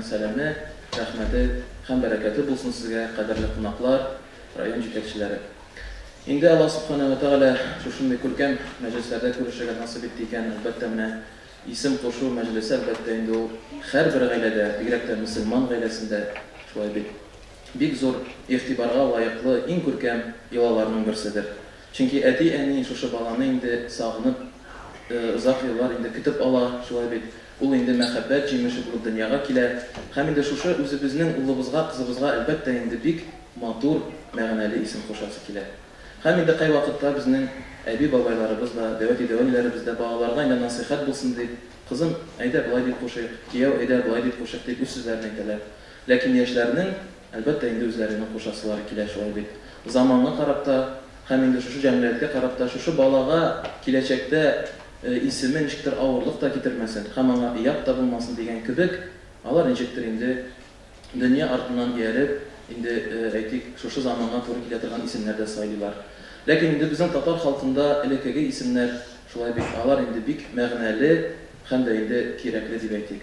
сәламе, рәхмәте һәм бәрәкәте булсын сезгә, кадерле кунаклар, район җитәкчеләре. Инде Аллаһ Сүбхәнәһү вә Тәгалә шушындый күркәм мәҗлесләрдә күрешергә насыйп итте икән, әлбәттә, менә исем кушу мәҗлесе, әлбәттә инде ул һәрбер гаиләдә, бигрәк тә мөселман гаиләсендә, шулай бит, бик зур игътибарга лаеклы иң күркәм йолаларның берседер. Чөнки әти-әни шушы баланы инде сагынып, озак еллар инде көтеп ала, шулай бит. Ул инде мәхәббәт җимеше булып дөньяга килә. Һәм инде шушы үзебезнең улыбызга, кызыбызга, әлбәттә инде, бик матур, мәгънәле исем кушасы килә. Һәм инде кайвакытта безнең әби-бабайларыбыз да, дәү әти-дәү әниләребез дә балаларга инде насыйхәт булсын дип, Кызым, әйдә, болай дип кушыйк, кияү, әйдә, болай дип кушыйк, дип үз сүзләрен әйтәләр. Ләкин яшьләрнең, әлбәттә инде, үзләренең кушасылары килә, шулай бит. Заманга карап та һәм инде шушы җәмгыятькә карап та, шушы балага киләчәктә исеме ничектер авырлык та китермәсен һәм аңа оят та булмасын дигән кебек, алар ничектер инде дөнья артыннан ияреп, инде, әйтик, шушы заманга туры килә торган исемнәр дә сайлыйлар. Ләкин инде безнең татар халкында элеккеге исемнәр, шулай бит, алар инде бик мәгънәле һәм дә инде кирәкле дип әйтик.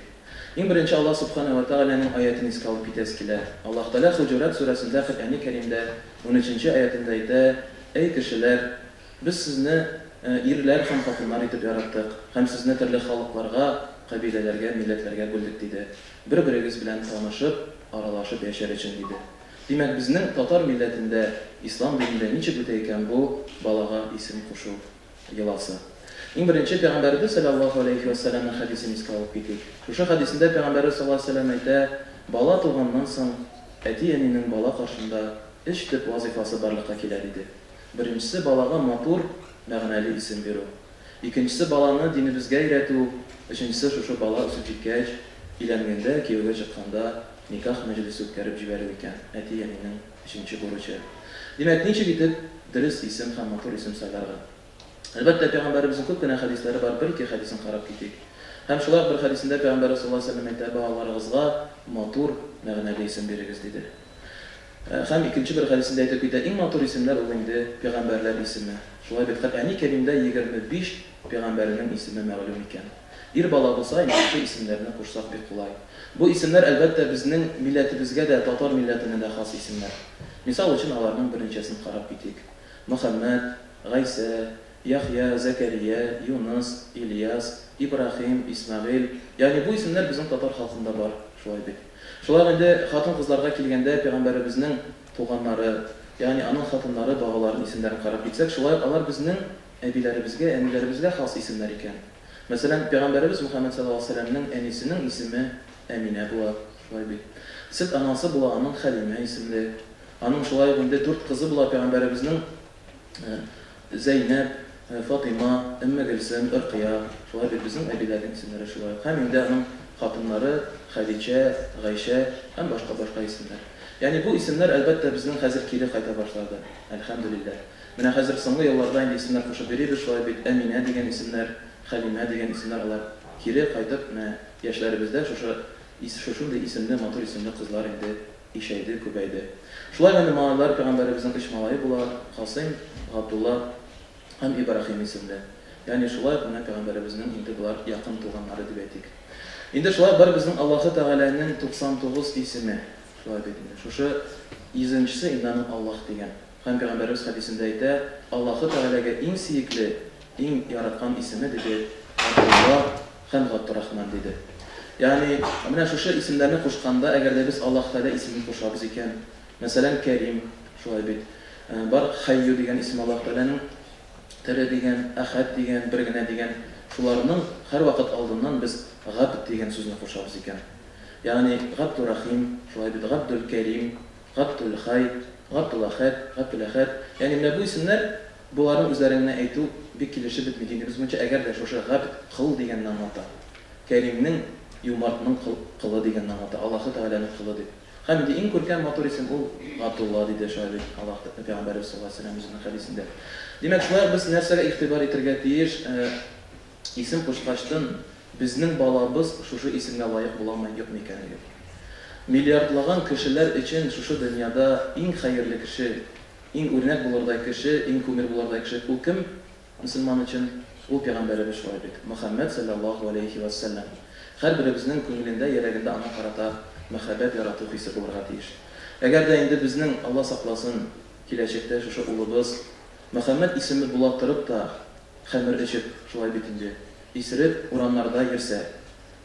Иң беренче Аллаһ Сүбхәнәһү вә Тәгаләнең аятен искә алып китәсе килә. Аллаһ Тәгалә Хөҗүрәт сүрәсендә Коръәни Кәримдә унөченче аятендә әйтә, Әй кешеләр! Без сезне ирләр һәм хатыннар итеп яраттык һәм сезне төрле халыкларга, кабиләләргә, милләтләргә бүлдек, диде. Бер-берегез белән танышып, аралашып яшәр өчен, диде. Димәк, безнең татар милләтендә, ислам динендә ничек үтә икән бу балага исем кушу йоласы? Иң беренче Пәйгамбәребез салләллаһу галәйһи вә сәлләмнең хәдисен искә алып китик. Шушы хәдисендә Пәйгамбәребез салләллаһу галәйһи вә сәлләм әйтә, Бала туганнан соң әти-әнинең бала каршында өч төп вазыйфасы барлыкка килә, диде. Беренчесе, балага матур, мәгънәле исем бирү. Икенчесе, баланы динебезгә өйрәтү, өченчесе, шушы бала үсеп җиткәч, өйләнгәндә, кияүгә чыкканда никах мәҗлесе үткәреп җибәрү икән, әти-әнинең өченче бурычы. Димәк, ничек итеп дөрес исем һәм матур исем сайларга? Әлбәттә, пәйгамбәребезнең күп кенә хәдисләре бар, бер-ике хәдисен карап китик. Һәм шулай ук бер хәдисендә пәйгамбәребез саллаллаһу галәйһи ва сәлләм әйтә, Балаларыгызга матур, мәгънәле исем бирегез, диде. Һәм икенче бер хәдисендә әйтеп китә, иң матур исемнәр ул инде пәйгамбәрләр исеме. Шулай бит, Коръәни Кәримдә 25 пәйгамбәренең исеме мәгълүм икән. Ир бала булса, инде шушы исемнәрне кушсак бик кулай. Бу исемнәр, әлбәттә, безнең милләтебезгә дә, татар милләтенә дә хас исемнәр. Мисал өчен, аларның берничәсен карап китик. Мөхәммәд, Гайсә, Яхъя, Зәкәрия, Юныс, Ильяс, Ибраһим, Исмәгыйль, ягъни бу исемнәр безнең татар халкында бар, шулай бит. Шулай ук инде хатын-кызларга килгәндә, пәйгамбәребезнең туганнары, ягъни аның хатыннары, бабаларының исемнәрен карап китсәк, шулай ук алар безнең әбиләребезгә, әниләребезгә хас исемнәр икән. Мәсәлән, пәйгамбәребез Мөхәммәд саллаллаһу галәйһи ва сәлләмнең әнисенең исеме Әминә була, шулай бит. Сөт анасы була аның Хәлимә исемле. Аның шулай ук инде дүрт кызы була пәйгамбәребезнең. Зәйнәп, Фатыйма, Өммегөлсем, Өркыя, шулай бит безнең әбиләрнең исемнәре шулай ук. Һәм инде аның хатыннары Хәдичә, Гайшә һәм башка-башка исемнәр. Ягъни бу исемнәр, әлбәттә, безнең хәзер кире кайта башлады, әлхәмдүлилләһ. Менә хәзер соңгы елларда инде исемнәр кушып йөрибез, шулай бит, Әминә дигән исемнәр, Хәлимә дигән исемнәр алар кире кайтып, менә яшьләребездә шушы шушындый исемле, матур исемле кызлар инде Ишәйде, күбәйде. Шулай инде малайлар, пәйгамбәребезнең өч малае була, Касыйм, Габдулла һәм Ибрахим исемле. Ягъни шулай ук менә пәйгамбәребезнең инде болар якын туганнары дип әйтик. Инде шулай ук бар безнең Аллаһы Тәгаләнең 99 исеме. Шулай бит инде. Шушы йөзенчесе инде аның Аллаһ дигән. Һәм пәйгамбәребез хәдисендә әйтә, Аллаһы Тәгаләгә иң сөекле, иң яраткан исеме, диде, Габдулла һәм Габдурахман, диде. Ягъни, менә шушы исемнәрне кушканда, әгәр дә без Аллаһ Тәгалә исемен кушабыз икән, мәсәлән, Кәрим, шулай бит, бар Хәйю дигән исем Аллаһ Тәгаләнең, Тере дигән, Әхәд дигән, Бер генә дигән, шуларның һәрвакыт алдыннан без Габд дигән сүзне кушабыз икән. Ягъни, Габдурахим, шулай бит, Габдулкәрим, Габдулхай, Габдулахәд, Габделәхәд. Ягъни менә бу исемнәр, боларны үзләрен генә әйтү бик килешеп бетми динебез буенча, әгәр дә шушы габд, кол дигәнне аңлата. Кәримнең, юмартның кол, колы дигәнне аңлата, Аллаһы Тәгаләнең колы дип. Һәм инде иң күркәм, матур исем ул, Габдулла, диде шулай бит Аллаһ Пәйгамбәребез саллаллаһу галәйһи ва сәлләм үзенең хәдисендә. Димәк, шулай ук без нәрсәгә игътибар итергә тиеш, Исем кушкачтын, безнең балабыз шушы исемгә лаек буламы, юкмы икәнлеген. Миллиардлаган кешеләр өчен шушы дөньяда иң хәерле кеше, иң үрнәк булырдай кеше, иң кумир булырдай кеше ул кем мөселман өчен? Ул пәйгамбәребез шулай бит, Мөхәммәд салләллаһу галәйһи вә сәлләм. Һәрберебезнең күңелендә, йөрәгендә аңа карата мәхәббәт, ярату хисе булырга тиеш. Әгәр дә инде безнең, Алла сакласын, киләчәктә шушы улыбыз Мөхәммәд исеме була торып та, хәмер эчеп, шулай бит инде, исереп, урамнарда йөрсә,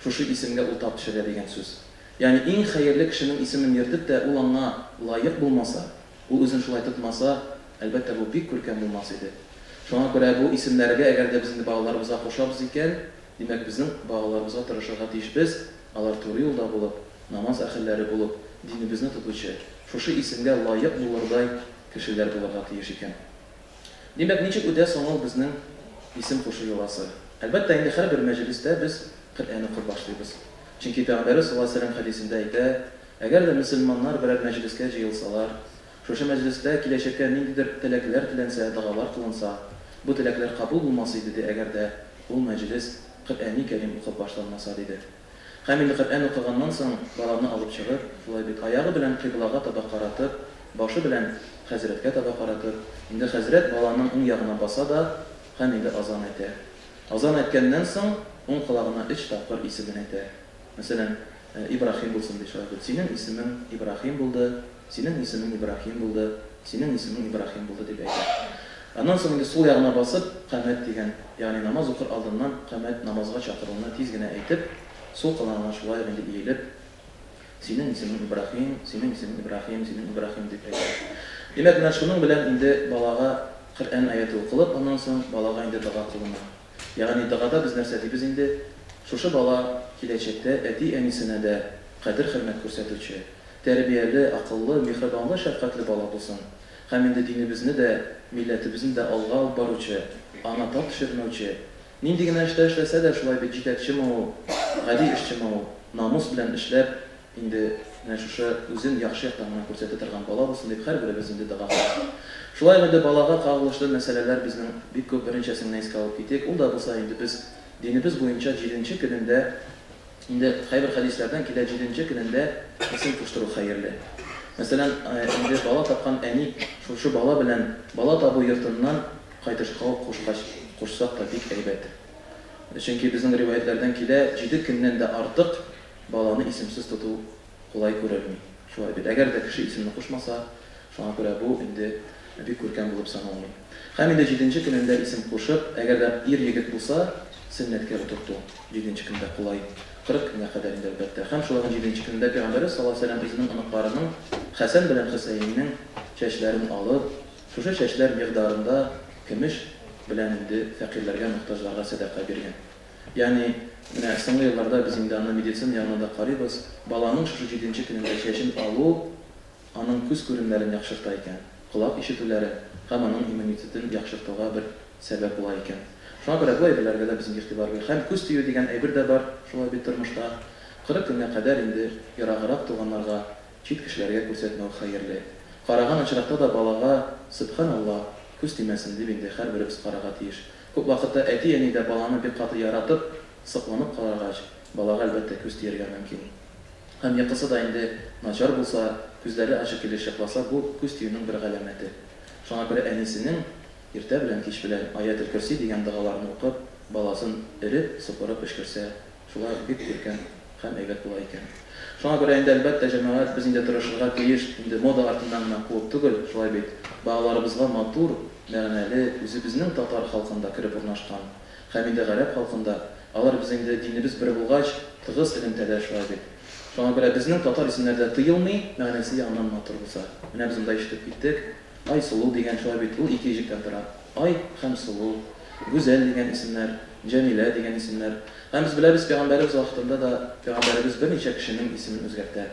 шушы исемгә ул тап төшерә дигән сүз. Ягъни иң хәерле кешенең исемен йөртеп тә ул аңа лаек булмаса, ул үзен шулай тотмаса, әлбәттә, бу бик күркәм булмас иде. Шуңа күрә бу исемнәргә, әгәр дә без инде балаларыбызга кушабыз икән, димәк, безнең балаларыбызга тырышырга тиешбез, алар туры юлда булып, намаз әһелләре булып, динебезне тотучы, шушы исемгә лаек булырдай кешеләр булырга тиеш икән. Димәк, ничек үтә соң ул безнең исем кушу йоласы? Әлбәттә инде, һәрбер мәҗлестә без Коръән укып башлыйбыз. Чөнки Пәйгамбәребез саллаллаһу алейһи ва сәлләм хәдисендә әйтә, Әгәр дә мөселманнар берәр мәҗлескә җыелсалар, шушы мәҗлестә киләчәккә ниндидер теләкләр теләнсә, догалар кылынса, бу теләкләр кабул булмас иде, ди, әгәр дә ул мәҗлес Коръәни Кәрим укып башланмаса, диде. Һәм инде Коръән укыганнан соң, баланы алып чыгып, шулай бит, аягы белән кыйблага таба каратып, башы белән хәзрәткә таба каратып, инде хәзрәт баланың уң ягына баса да һәм инде азан әйтә. Азан әйткәннән соң, уң колагына өч тапкыр исемен әйтә. Мәсәлән, Ибраһим булсын, ди шулай бит, синең исемең Ибраһим булды, синең исемең Ибраһим булды, синең исемең Ибраһим булды, дип әйтә. Аннан соң инде сул ягына басып, камәт дигән, ягъни намаз укыр алдыннан камәт, намазга чакыруны тиз генә әйтеп, сул колагына шулай ук инде иелеп, синең исемең Ибраһим, синең исемең Ибраһим, синең Ибраһим, дип әйтә. Димәк, менә шуның белән инде балага Коръән аяте укылып, аннан соң балага инде дога кылына. Ягъни догада без нәрсә дибез инде? Шушы бала киләчәктә әти-әнисенә дә кадер-хөрмәт күрсәтүче, тәрбияле, акыллы, миһербанлы, шәфкатьле бала булсын. Һәм инде динебезне дә, милләтебезне дә алга алып баручы, аңа тап төшермәүче, нинди генә эштә эшләсә дә, шулай бит, җитәкчеме ул, гади эшчеме ул, намус белән эшләп, Инде менә шушы үзен яхшы яктан гына күрсәтә торган бала булсын дип һәрберебез инде дога кыла. Шулай ук инде балага кагылышлы мәсьәләләр безнең бик күп, берничәсен генә искә алып китик. Ул да булса инде без динебез буенча җиденче көнендә, инде кайбер хәдисләрдән килә, җиденче көнендә исем куштыру хәерле. Мәсәлән, инде бала тапкан әни шушы бала белән бала табу йортыннан кайтышка ук кушкач, кушсак та бик әйбәт. Чөнки безнең риваятьләрдән килә, җиде көннән дә артык Баланы исемсез тоту кулай күрелми. Шулай бит. Әгәр дә кеше исемне кушмаса, шуңа күрә бу инде бик күркәм булып саналмый. Һәм инде җиденче көнендә исем кушып, әгәр дә ир-егет булса, сөннәткә утырту җиденче көндә кулай. 40 көнгә кадәр инде, әлбәттә. Һәм шуларның җиденче көнендә Пәйгамбәребез саллаллаһу галәйһи ва сәлләм үзенең оныкларының Хәсән белән Хөсәеннең чәчләрен алып, шушы чәчләр микъдарында көмеш белән инде фәкыйрьләргә, мохтаҗларга сәдака биргән. Ягъни, менә соңгы елларда без инде аны медицина ягыннан да карыйбыз, баланың шушы җиденче көнендә чәчен алу аның күз күремнәрен яхшырта икән, колак ишетүләрен һәм аның иммунитетын яхшыртуга бер сәбәп була икән. Шуңа күрә бу әйберләргә дә без инде игътибар бир. Һәм күз тию дигән әйбер дә бар, шулай бит тормышта. 40 көнгә кадәр инде ераграк туганнарга, чит кешеләргә күрсәтмәү хәерле. Караган очракта да балага, сөбханалла, күз тимәсен дип инде һәрберебез карарга тиеш. Күп вакытта әти-әни дә баланы бик каты яратып, сокланып карагач, балага, әлбәттә, күз тияргә мөмкин. Һәм йокысы да инде начар булса, күзләре ачык килеш йокласа, бу, күз тиюнең бер галәмәте. Шуңа күрә әнисенең иртә белән, кич белән Аятел-Көрси дигән догаларны укып, баласын өреп, сыпырып өшкерсә, Шулай ук бик күркәм һәм әйбәт була икән. Шуңа күрә инде, әлбәттә, җәмәгать, без инде тырышырга тиеш, инде мода артыннан гына куып түгел, шулай бит, балаларыбызга матур, мәгънәле, үзебезнең татар халкында кереп урнашкан, һәм инде гарәп халкында, алар без инде динебез бер булгач, тыгыз элемтәдә, шулай бит. Шуңа күрә безнең татар исемнәре дә тыелмый, мәгънәсе ягыннан матур булса. Менә без монда ишетеп киттек, Айсылу дигән, шулай бит, ул ике иҗектән тора. Ай һәм сылу, Гүзәл дигән исемнәр, Җәмилә дигән исемнәр. Һәм без беләбез, пәйгамбәребез вакытында да пәйгамбәребез берничә кешенең исемен үзгәртә.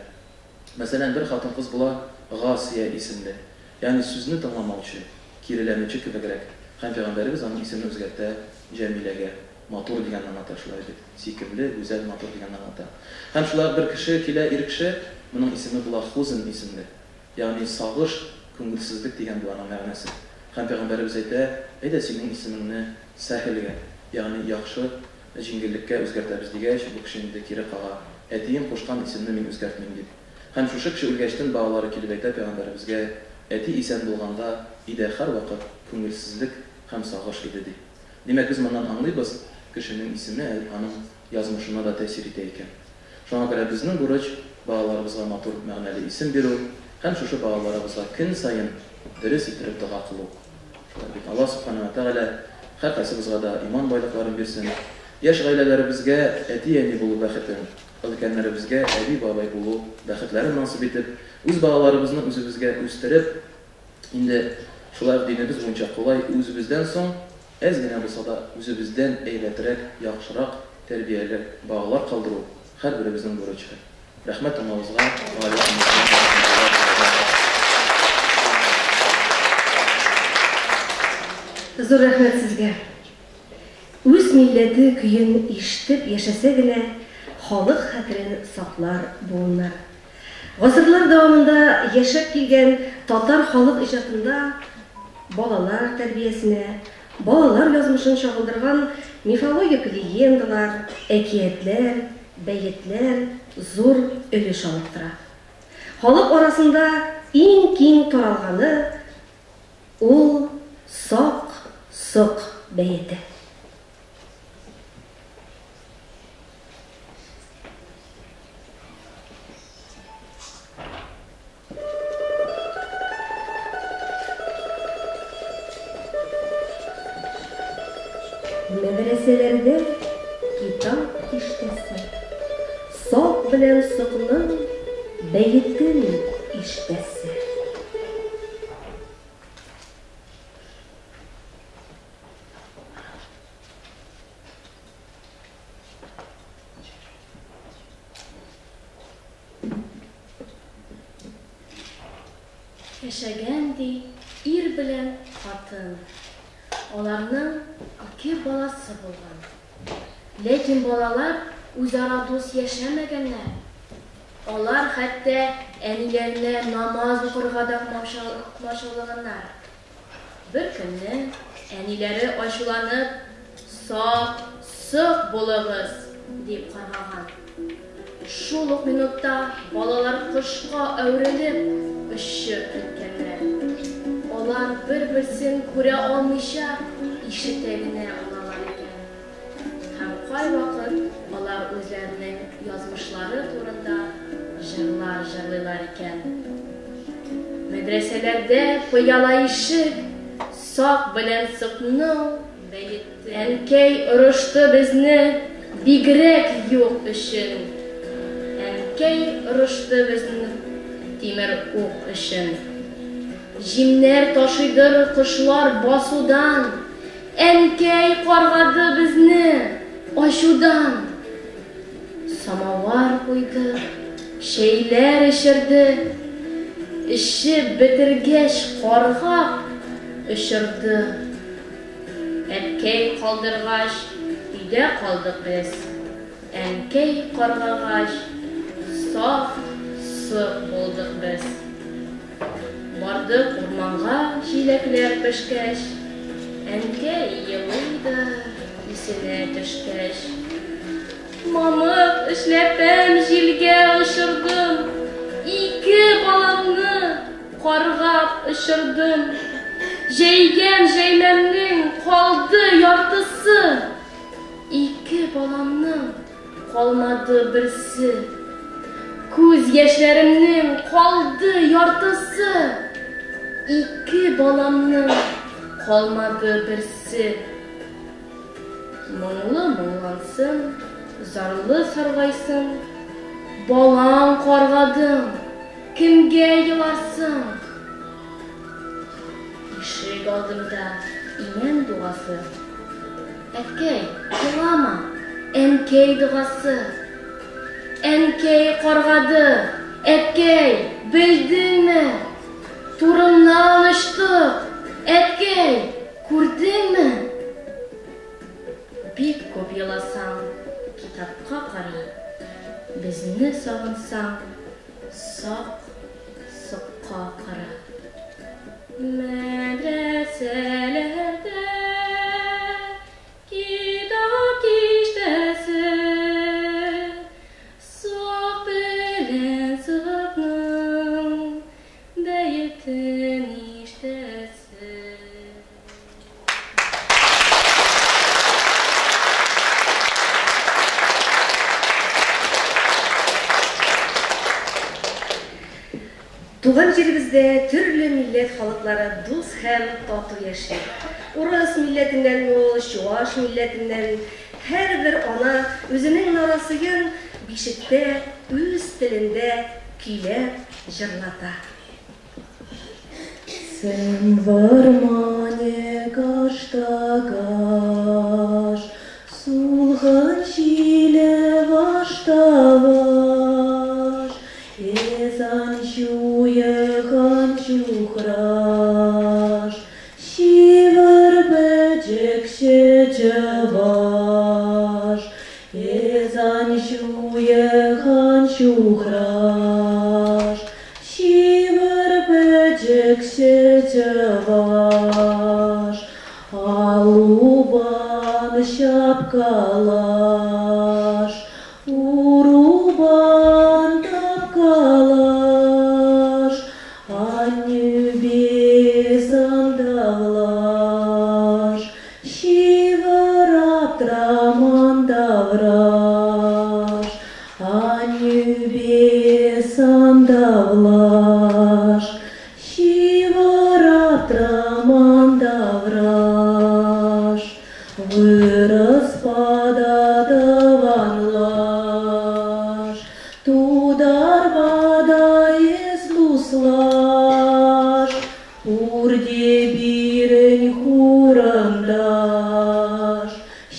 Мәсәлән, бер хатын-кыз була Гасия исемле, ягъни сүзне тыңламаучы, киреләнүче кебегрәк. Һәм пәйгамбәребез аның исемен үзгәртә Җәмиләгә, матур дигәнне аңлата, шулай бит, сөйкемле, гүзәл, матур дигәнне аңлата. Һәм шулай ук бер кеше килә, ир кеше, моның исеме була Хузн исемле. Ягъни сагыш, күңелсезлек дигән бу аның мәгънәсе. Һәм пәйгамбәребез әйтә, Әйдә синең исемеңне Сәһелгә, ягъни яхшы, җиңеллеккә үзгәртәбез дигәч, бу кеше инде кире кага, Әтием кушкан исемне мин үзгәртмим, дип. Һәм шушы кеше үлгәчтен балалары килеп әйтә пәйгамбәребезгә, Әти исән булганда өйдә һәрвакыт күңелсезлек һәм сагыш иде, ди. Димәк, без моннан аңлыйбыз, кешенең исеме аның язмышына да тәэсир итә икән. Шуңа күрә безнең бурыч, балаларыбызга матур мәгънәле исем бирү һәм шушы балаларыбызга көн саен дөрес иттереп дога кылу. Шулай бит, Аллаһ Сүбхәнәһү вә Тәгалә һәркайсыбызга да иман байлыкларын бирсен, яшь гаиләләребезгә әти-әни булу бәхетен, өлкәннәребезгә әби-бабай булу бәхетләрен насыйп итеп, үз балаларыбызны үзебезгә үстереп, инде шулай ук динебез буенча кулай үзебездән соң әз генә булса да үзебездән әйбәтрәк, яхшырак тәрбияле балалар калдыру һәрберебезнең бурычы. Рәхмәт тыңлавыгызга. Вәгаләйкүм әссәлам вә рахмәтуллаһи вә бәрәкәтүһ. Зур рәхмәт сезгә. Үз милләте көен ишетеп яшәсә генә халык хәтерен саклар буыннар. Гасырлар дәвамында яшәп килгән татар халык иҗатында балалар тәрбиясенә, балалар язмышын чагылдырган мифологик легендалар, әкиятләр, бәетләр зур өлеш алып тора. Халык арасында иң киң таралганы ул Сак-Сок бәете. Мәдрәсәләрдә китап киштәсе, Сак белән Сокның бәетен ишетәсе. Яшәгән, ди, ир белән хатын. Аларның ике баласы булган. Ләкин балалар үзара дус яшәмәгәннәр. Алар хәтта әниләренә намаз укырга да комачаулаганнар. Бер көнне әниләре ачуланып, Сак, сок булыгыз! дип каргаган. Шул ук минутта балалар кошка әверелеп очып киткәннәр. Алар бер-берсен күрә алмыйча ишетә генә алалар икән. Һәм кайвакыт алар үзләренең язмышлары турында җырлар җырлыйлар икән. Мәдрәсәләрдә пыяла ишек, сак белән сыкның бәете. Әнкәй орышты безне бигрәк юк өчен. Әнкәй орышты безне тимер ук өчен. Җимнәр ташыйдыр кошлар басудан. Әнкәй каргады безне ачудан. Самовар куйды, чәйләр эчерде. Эчеп бетергәч, каргап очырды. Әткәй калдыргач, өйдә калдык без. Әнкәй каргагач, сак, сок булдык без. Бардык урманга җиләкләр пешкәч, Әнкәй елый да исенә төшкәч. Мамык эшләпәм җилгә очырдым, Ике баламны каргап очырдым. Җәйгән җәймәмнең калды яртысы, Ике баламның Калмады берсе. Күз яшьләремнең калды яртысы. Ике баламның калмады берсе. Моңлы моңлансын, зарлы саргайсын. Балаң каргадың, кемгә еларсың? Ишек алдында имән дугасы. Әткәй, елама, әнкәй догасы. Әнкәй каргады, әткәй, белдеңме? Турыңнан очтык, әткәй, күрдеңме? Бик күп еласаң, китапка кара, безне сагынсаң, сак, сокка кара. Мәдрәсәләрдә китап киштәсе, Сак белән сыкның бәетен ишетәсе. Туган җиребездә төрле милләт халыклары дус һәм тату яши. Урыс милләтеннәнме ул, чуаш милләтеннән, һәрбер ана үзенең нарасыен бишектә үз телендә көйләп җырлата. Сӗм вӑрманӗ каш та каш, сулхӑн ҫилӗ ваш та ваш, эс ан ҫуйӑх, ан ҫухраш, ҫывӑр пӗчӗкҫӗ чӑваш. Эс ан ҫуйӑх, ан ҫухраш, ҫывӑр пӗчӗкҫӗ чӑваш. Аллупан ҫапкалаш, урупан тапкалаш, аннӳпе сантавлаш, ҫывӑр аптраман тавраш, аннӳпе сантавлаш, ҫывӑр аптраман тавраш. Вырӑспа та тӑванлаш, тутарпа та эс туслаш, пурте пирӗн хурӑнташ,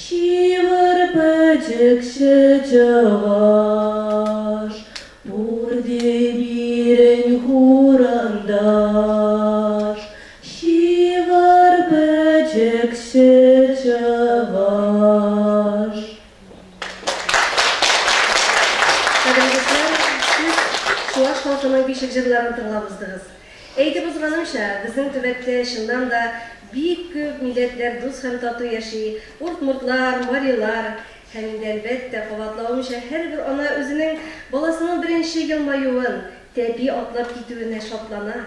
ҫывӑр пӗчӗкҫӗ чӑваш. Пурте пирӗн хурӑнташ, ҫывӑр пӗчӗкҫӗ чӑваш. Кадерле дуслар, сез чуаш халкының бишек җырларын тыңлап уздыгыз. Әйтеп узганымча, безнең төбәктә чыннан да бик күп милләтләр дус һәм тату яши, удмуртлар, марилар һәм инде, әлбәттә, кабатлавымча, һәрбер ана үзенең баласының беренче елмаюын, тәпи атлап китүенә шатлана,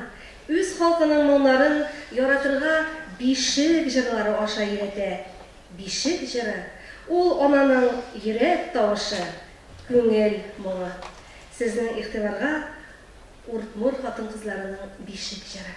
үз халкының моңнарын яратырга бишек җырлары аша өйрәтә. Бишек җыры, ул ананың йөрәк тавышы, күңел моңы. Сезнең игътибарга Уртмур хатын-кызларының бишек җыры.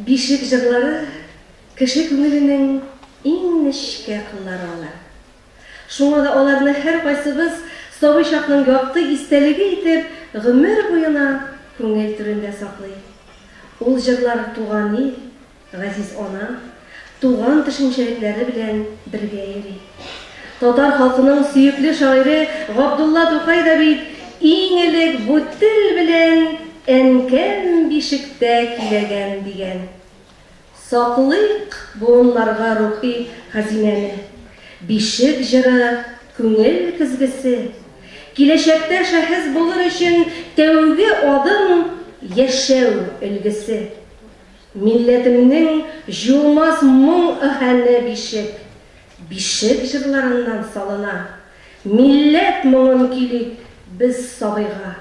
Бишек җырлары кеше күңеленең иң нечкә кыллары алар. Шуңа да аларны һәркайсыбыз сабый чакның якты истәлеге итеп гомер буена күңел түрендә саклый. Ул җырлар туган ил, газиз ана, туган төшенчәлекләре белән бергә йөри. Татар халкының сөекле шагыйре Габдулла Тукай да бит иң элек бу тел белән әнкәм бишектә көйләгән дигән. Саклыйк буыннарга рухи хәзинәне. Бишек җыры, күңел көзгесе. Киләчәктә шәхес булыр өчен тәүге адым яшәү өлгесе. Милләтемнең җуылмас моң аһәне бишек. Бишек җырларыннан салына. Милләт моңын көйлик без сабыйга.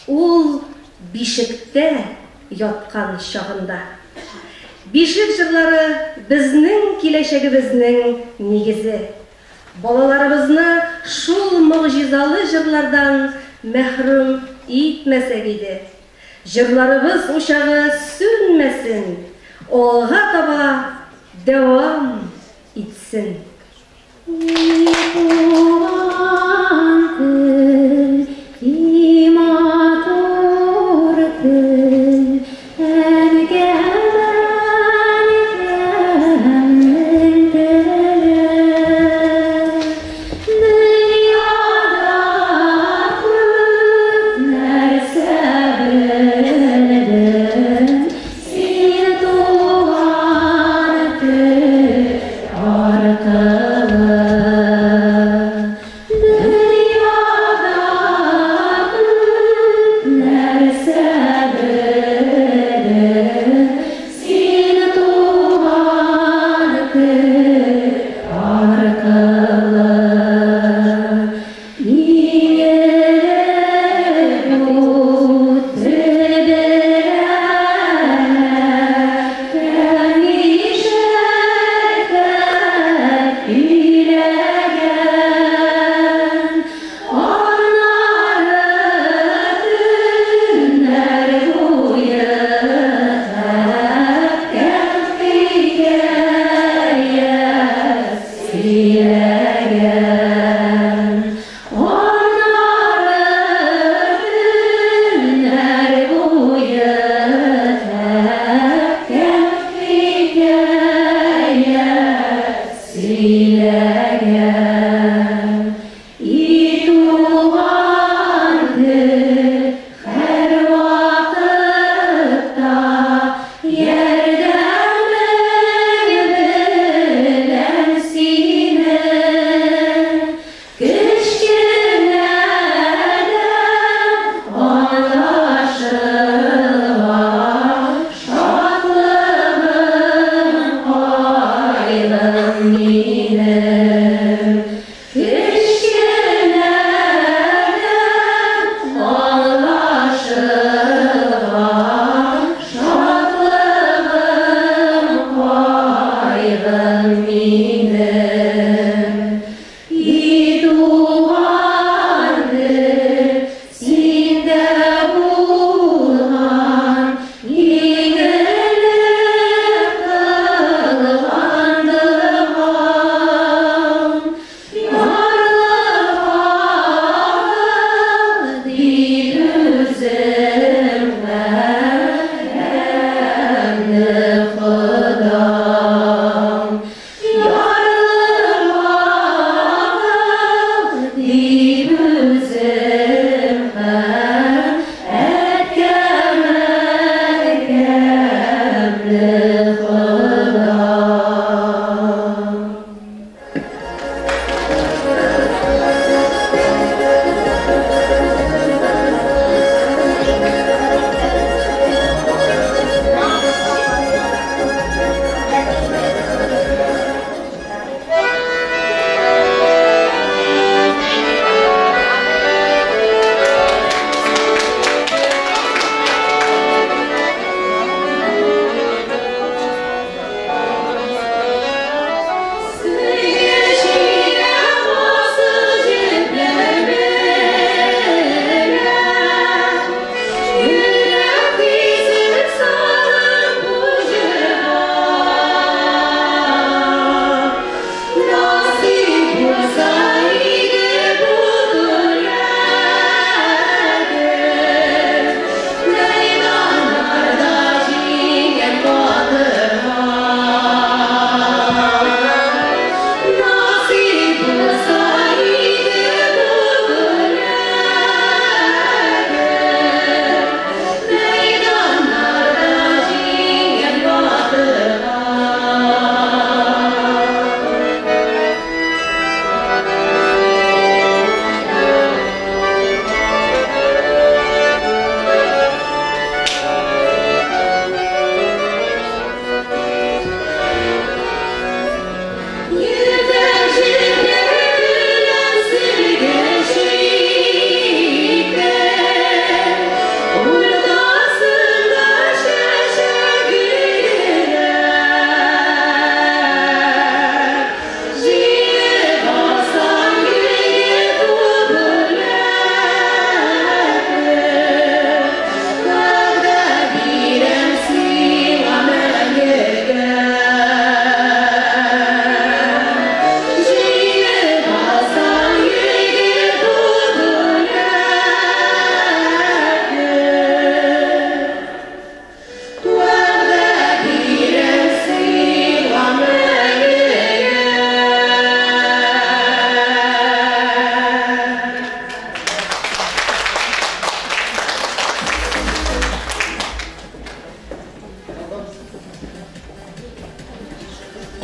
Ул бишектә яткан чагында. Бишек җырлары безнең киләчәгебезнең нигезе. Балаларыбызны шул могҗизалы җырлардан мәхрүм итмәсәк иде. Җырларыбыз учагы сүнмәсен, алга таба дәвам итсен. Туган тел, и матур тел, әнкәм, әнкәмнең теле. Дөньяда күп нәрсә белдем, син туган тел аркылы.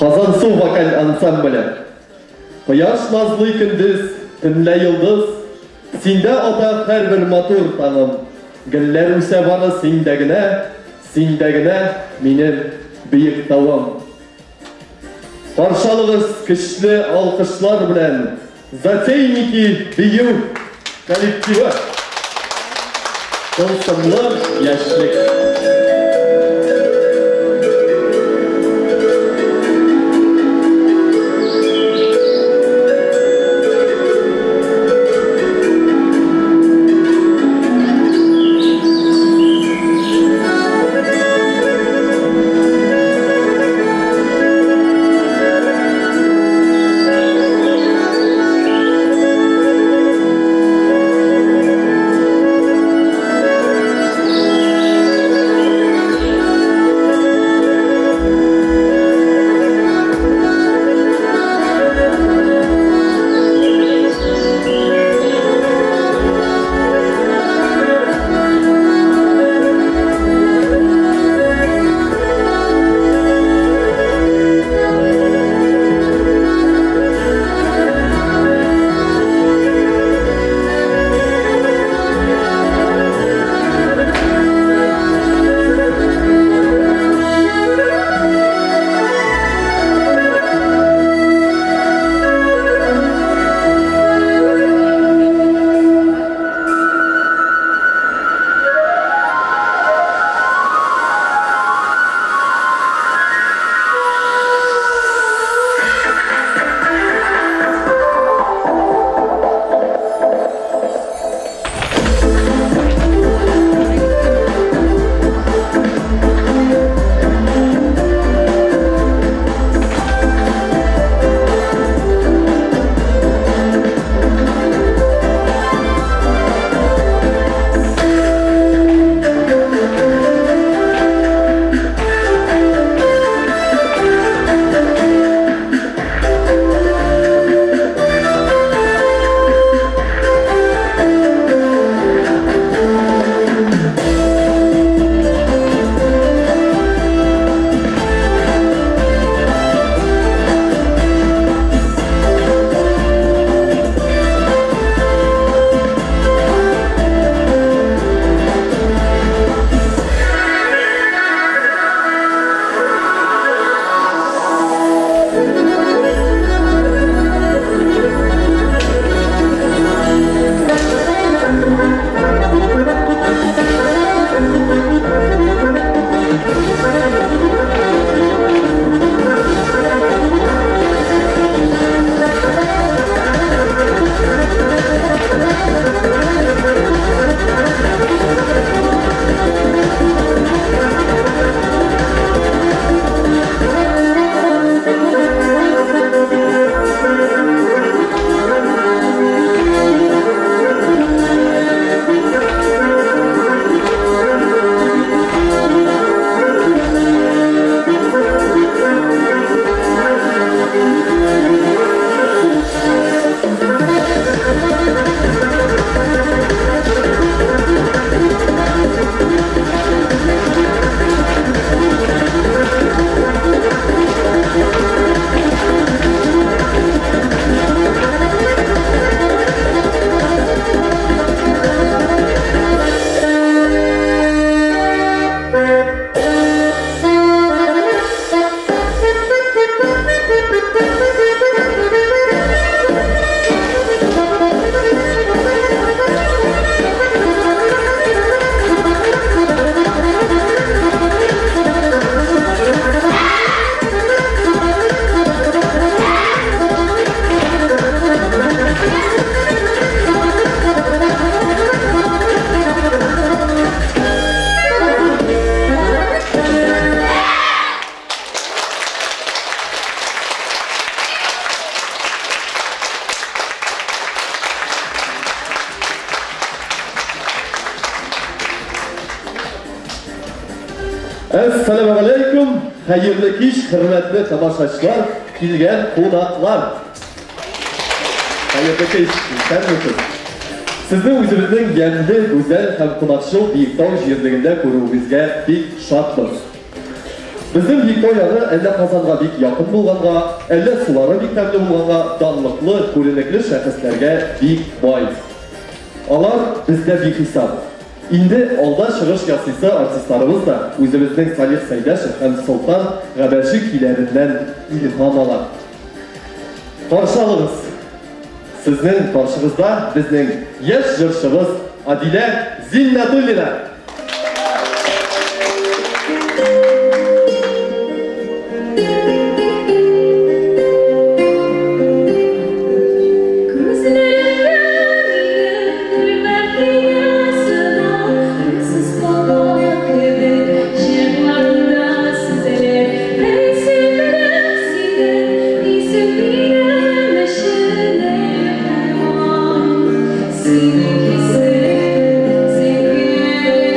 Казансу вокаль ансамбле. Кояш назлый көндез, төнлә йолдыз, синдә ата һәрбер матур таңым. Гөлләр үсә бары синдә генә, синдә генә минем бөек тавым. Каршы алыгыз көчле алкышлар белән Затейники бию коллективы. Тылсымлы яшьлек. Әссәламү алейкум, хәерле кич, хөрмәтле тамашачылар, килгән кунаклар. Хәерле кич, исәнмесез. Сезне үзебезнең ямьле, гүзәл һәм кунакчыл Биектау җирлегендә күрүебезгә бик шатбыз. Безнең Биектау ягы әллә Казанга бик якын булганга, әллә сулары бик тәмле булганга, данлыклы, күренекле шәхесләргә бик бай. Алар бездә бихисап. Инде алда чыгыш ясыйсы артистларыбыз да үзебезнең Салих Сәйдәшев һәм Солтан Габәши көйләреннән илһам ала. Каршы алыгыз! Сезнең каршыгызда безнең яшь җырчыбыз Адилә Зиннәтуллина! Синең хисең, син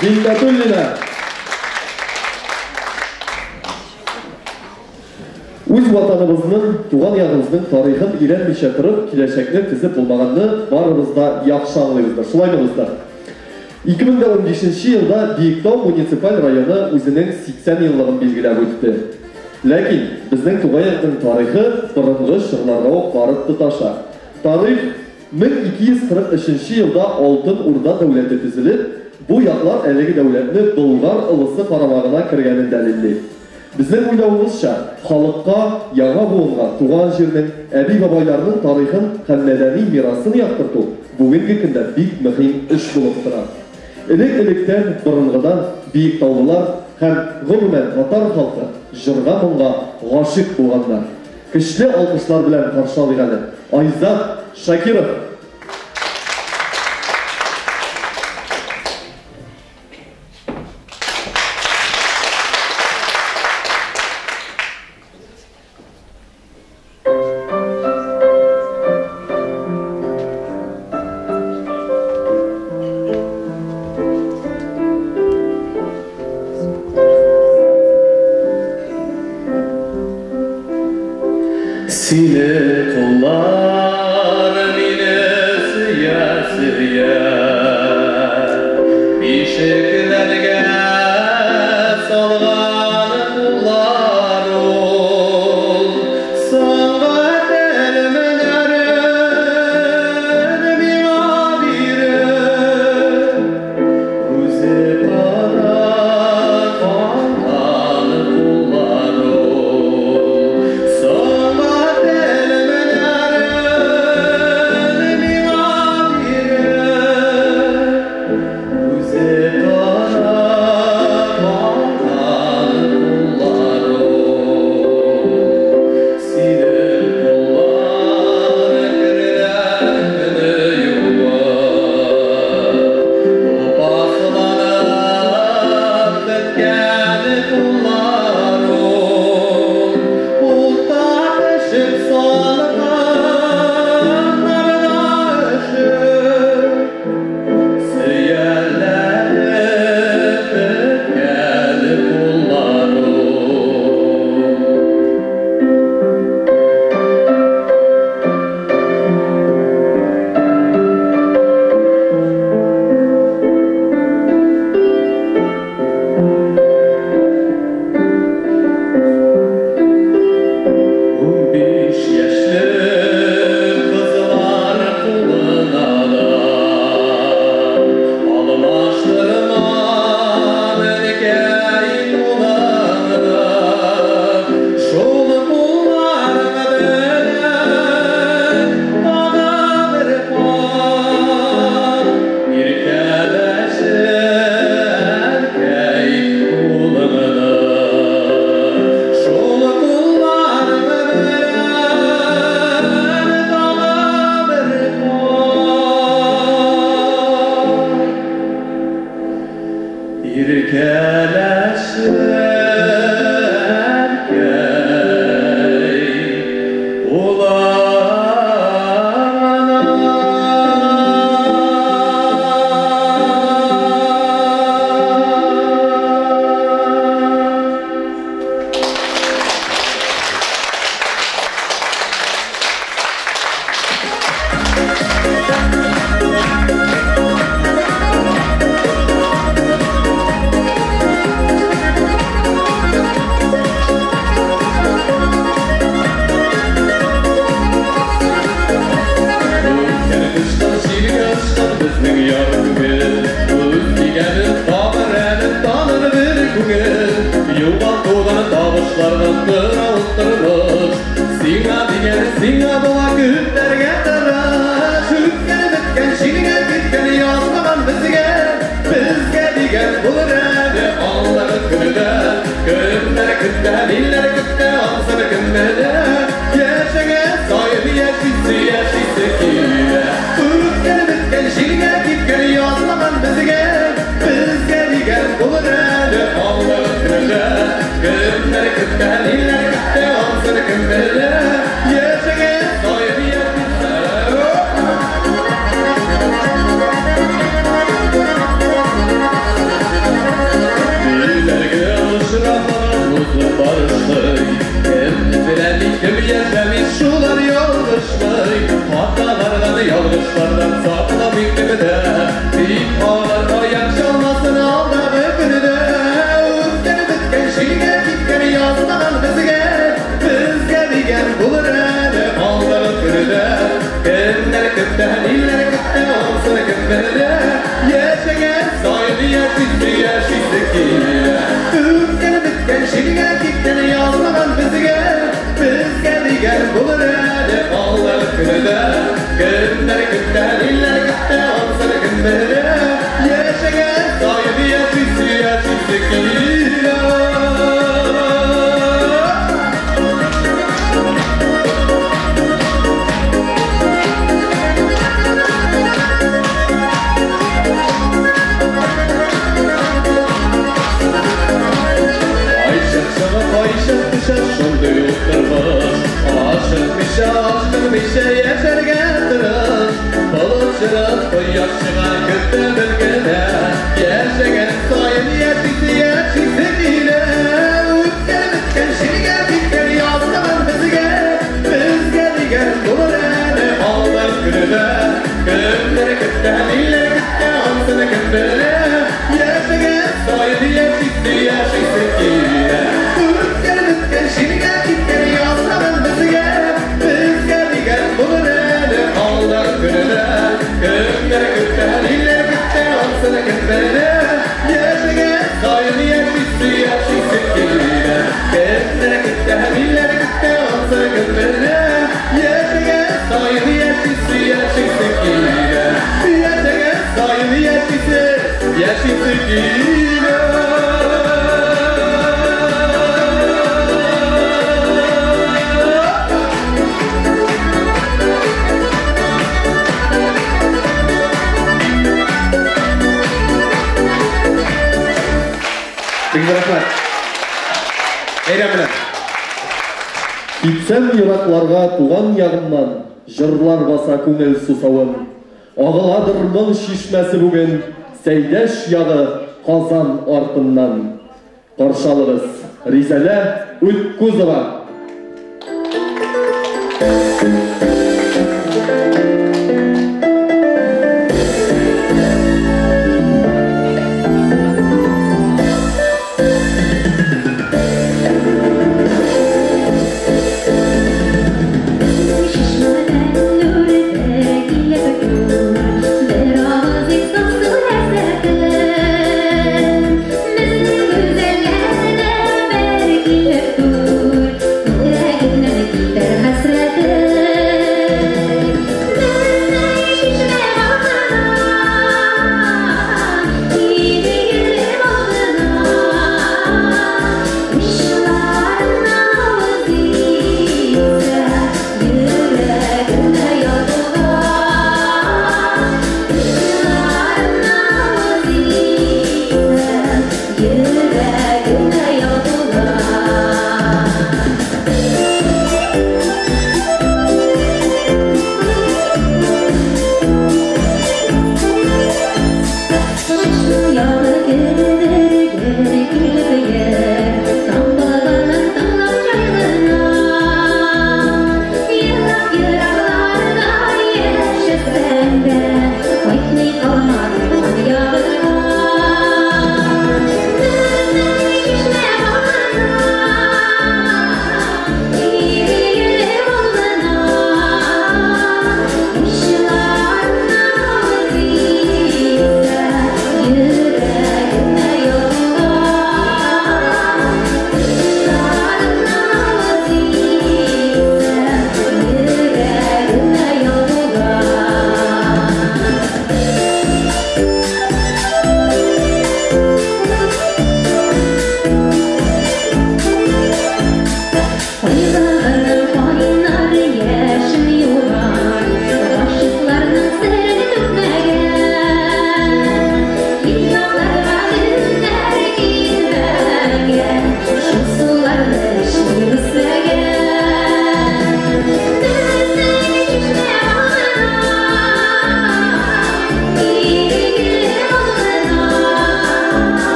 Зиннәтуллина. Үз ватаныбызның, туган ягыбызның тарихын өйрәнмичә торып, киләчәкне төзеп булмаганны барыбыз да яхшы аңлыйбыздыр. Шулаймы, дуслар? 2015 елда Биектау муниципаль районы үзенең 80 еллыгын билгеләп үтте. Ләкин безнең туган якның тарихы борынгы чорларга ук барып тоташа. Тарих 1243 елда Алтын Урда дәүләте төзелеп, бу яклар әлеге дәүләтне Болгар ылысы карамагына кергәнен дәлилли. Безнең уйлавыбызча, халыкка, яңа буынга туган җирнең, әби-бабайларның тарихын һәм мәдәни мирасын яктырту бүгенге көндә бик мөһим эш булып тора. Элек-электән, борынгыдан биектаулылар һәм гомумән татар халкы җырга-моңга гашыйк булганнар. Көчле алкышлар белән каршы алыйк әле Айзат Шакиров! Сине куллар мине сөя-сөя, бишекләргә салган куллар ул. Соңгы телемнәрен миңа биреп, үзе тора калган куллар ул. Соңгы телемнәрен миңа биреп, үзе тора калган куллар ул. Синең куллар керләрне юып, тупасланып беткән куллар ул. Утта пешеп салкыннарда өшеп, сөялләнеп беткән куллар ул. Унбиш яшьлек кызлар кулына да алмаштырмам әнкәй кулыңны. Шул кулларың белән тагы бер кат иркәләшә әнкәй кулыңны. Шул кулларың белән тагы бер кат иркәләшә әнкәй кулыңны. Үткән кыштан җилгә очкан безнең яр күңел, үз дигәнен табыр әле таныр бер күңел. Югалтудан табышлардан тора ул тормыш. Сиңа дигән сиңа була күпләргә тырыш. Үткән беткән җилгә киткән язмаган безгә, безгә дигән булыр әле алдагы көндә. Кемнәр көтә, ниләр көтә, ансын кем белә. Яшәгән саен яшисе, яшисе килә. Үткән беткән җилгә киткән язмаган безгә, безгә дигән булыр әле алдагы көндә. Кемнәр көтә, ниләр көтә, ансын кем белә. Яшәгән саен яшисе. ялгышлый. Кем теләми, кем яшәми, шулар ялгышлый. Хаталардан, ялгышлардан сакламый кемдә. Тик алар аяк чалмасын алдагы көндә. Үткән беткән, җилгә киткән язмаган безгә. Безгә дигән булыр әле алдагы көндә. Кемнәр көтә, ниләр көтә, ансын кем белә. Яшәгән саен яшисе, яшисе килә. Үткән беткән, җилгә киткән язмаган безгә. Безгә дигән булыр әле алдагы көндә. Кемнәр көтә, ниләр көтә, ансын кем белә. Яшәгән саен яшисе, яшисе килә. Кайчак чыга, кайчак төшә шундый ук тормыш. Ашыкмыйча, ашкынмыйча яшәргә тырыш. Болыт чыгып, кояш чыга, көтә бел генә. Яшәгән саен яшисе, яшисе килә. Үткән беткән, җилгә киткән язмаган безгә. Безгә дигән булыр әле алдагы көндә. Кемнәр көтә, ниләр көтә, ансын кем белә. Яшәгән саен яшисе, яшисе килә. Үткән беткән, җилгә киткән язмаган безгә. Безгә дигән булыр әле алдагы көндә. Кемнәр көтә, ниләр көтә, ансын кем белә. Яшәгән саен яшисе, яшисе килә. Кемнәр көтә, ниләр көтә, ансын кем белә. Яшәгән саен яшисе, яшисе килә. Яшәгән саен яшисе, яшисе килә. Бик зур рәхмәт. Бәйрәм белән. Китсәм еракларга туган ягымнан, җырлар баса күңел сусавын. Агыладыр моң чишмәсе бүген, Сәйдәш ягы Казан артыннан. Каршы алыгыз, Ризәлә Үткүзова. Хәсрәтем.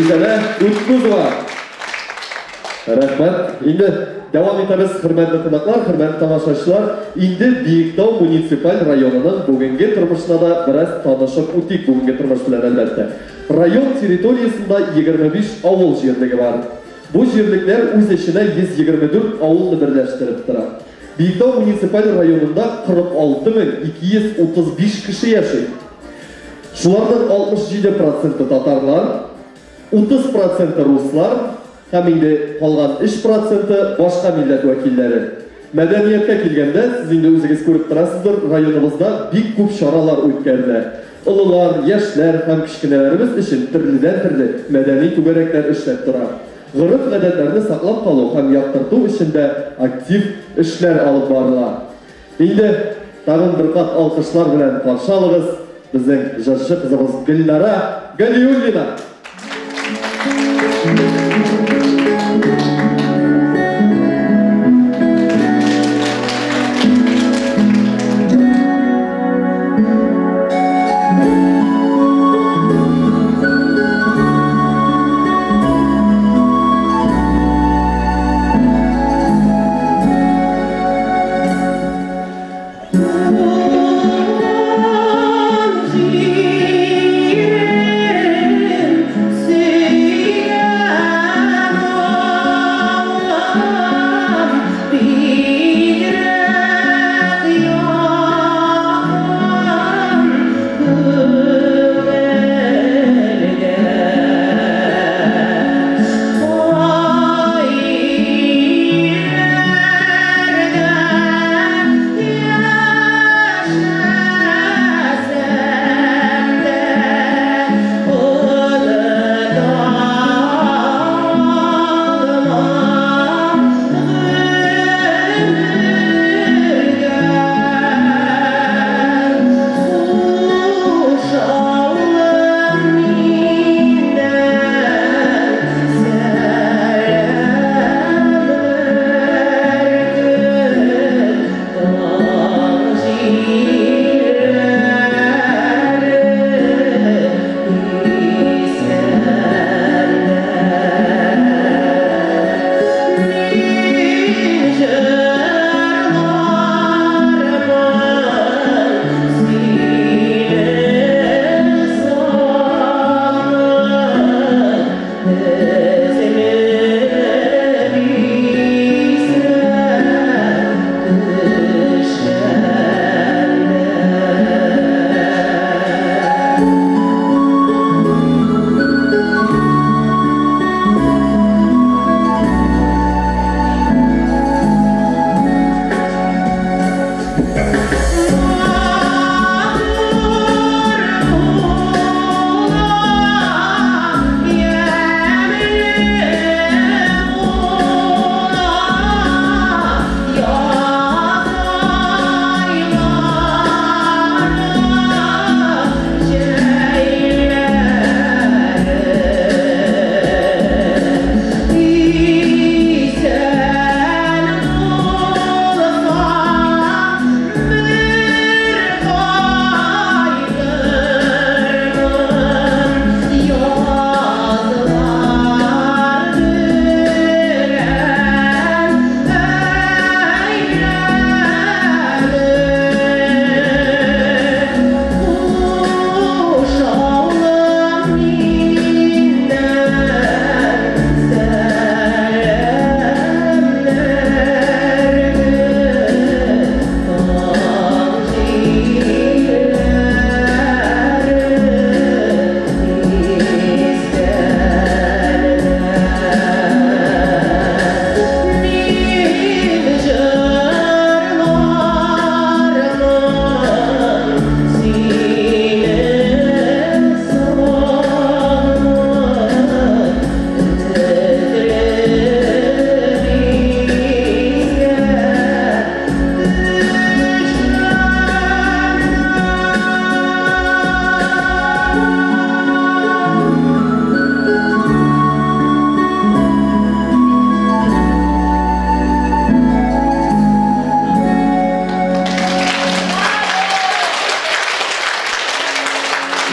Ризәлә Үткүзова. Рәхмәт. Инде дәвам итәбез, хөрмәтле кунаклар, хөрмәтле тамашачылар. Инде Биектау муниципаль районының бүгенге тормышына да бераз танышып үтик, бүгенге тормыш белән әлбәттә. Район территориясендә 25 авыл җирлеге бар. Бу җирлекләр үз эченә 124 авылны берләштереп тора. Биектау муниципаль районында 46235 кеше яши. Шуларның 67% татарлар, 30% руслар һәм инде калган 3% башка милләт вәкилләре. Мәдәнияткә килгәндә, сез инде үзегез күреп торасыздыр, районыбызда бик күп чаралар үткәрелә. Олылар, яшьләр һәм кечкенәләребез өчен төрледән-төрле мәдәни түгәрәкләр эшләп тора. Гореф-гадәтләрне саклап калу һәм яктырту өчен дә актив эшләр алып барыла. Инде тагын бер кат алкышлар белән каршы алыгыз безнең җырчы кызыбыз Гөлнара Галиуллина.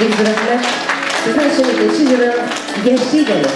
Бик зур рәхмәт. Сезнең өчен икенче җыры Яшик әле.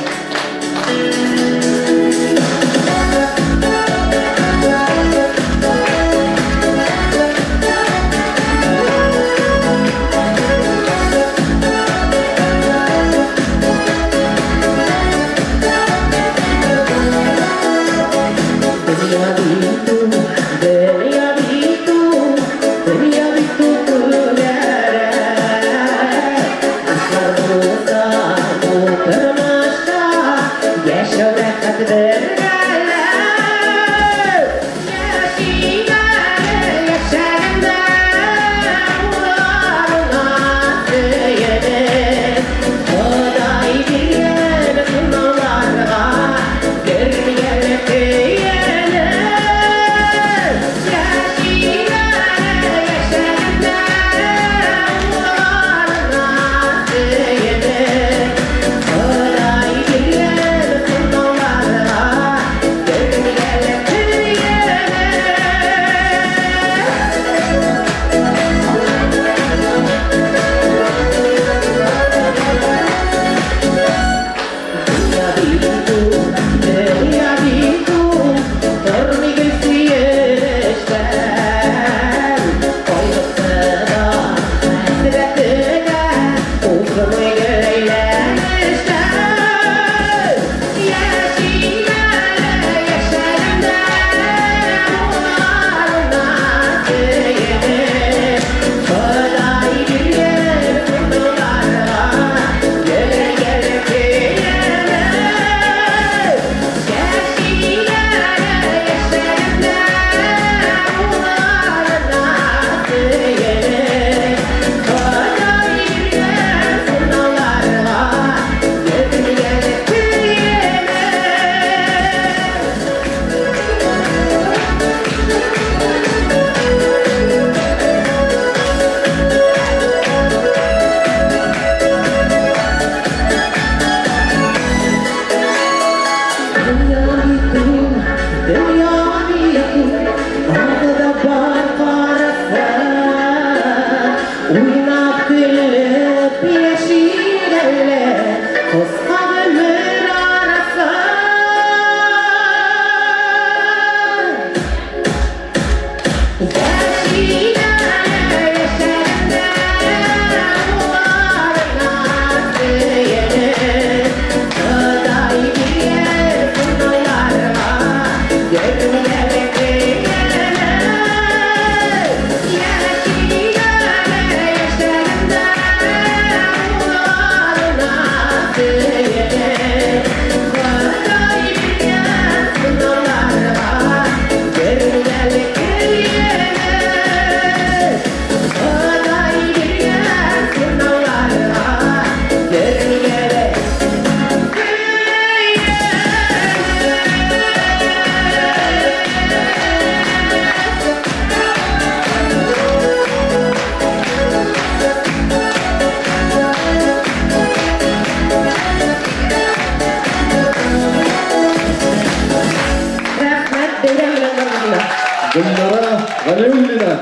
Гөлнара Галиуллина.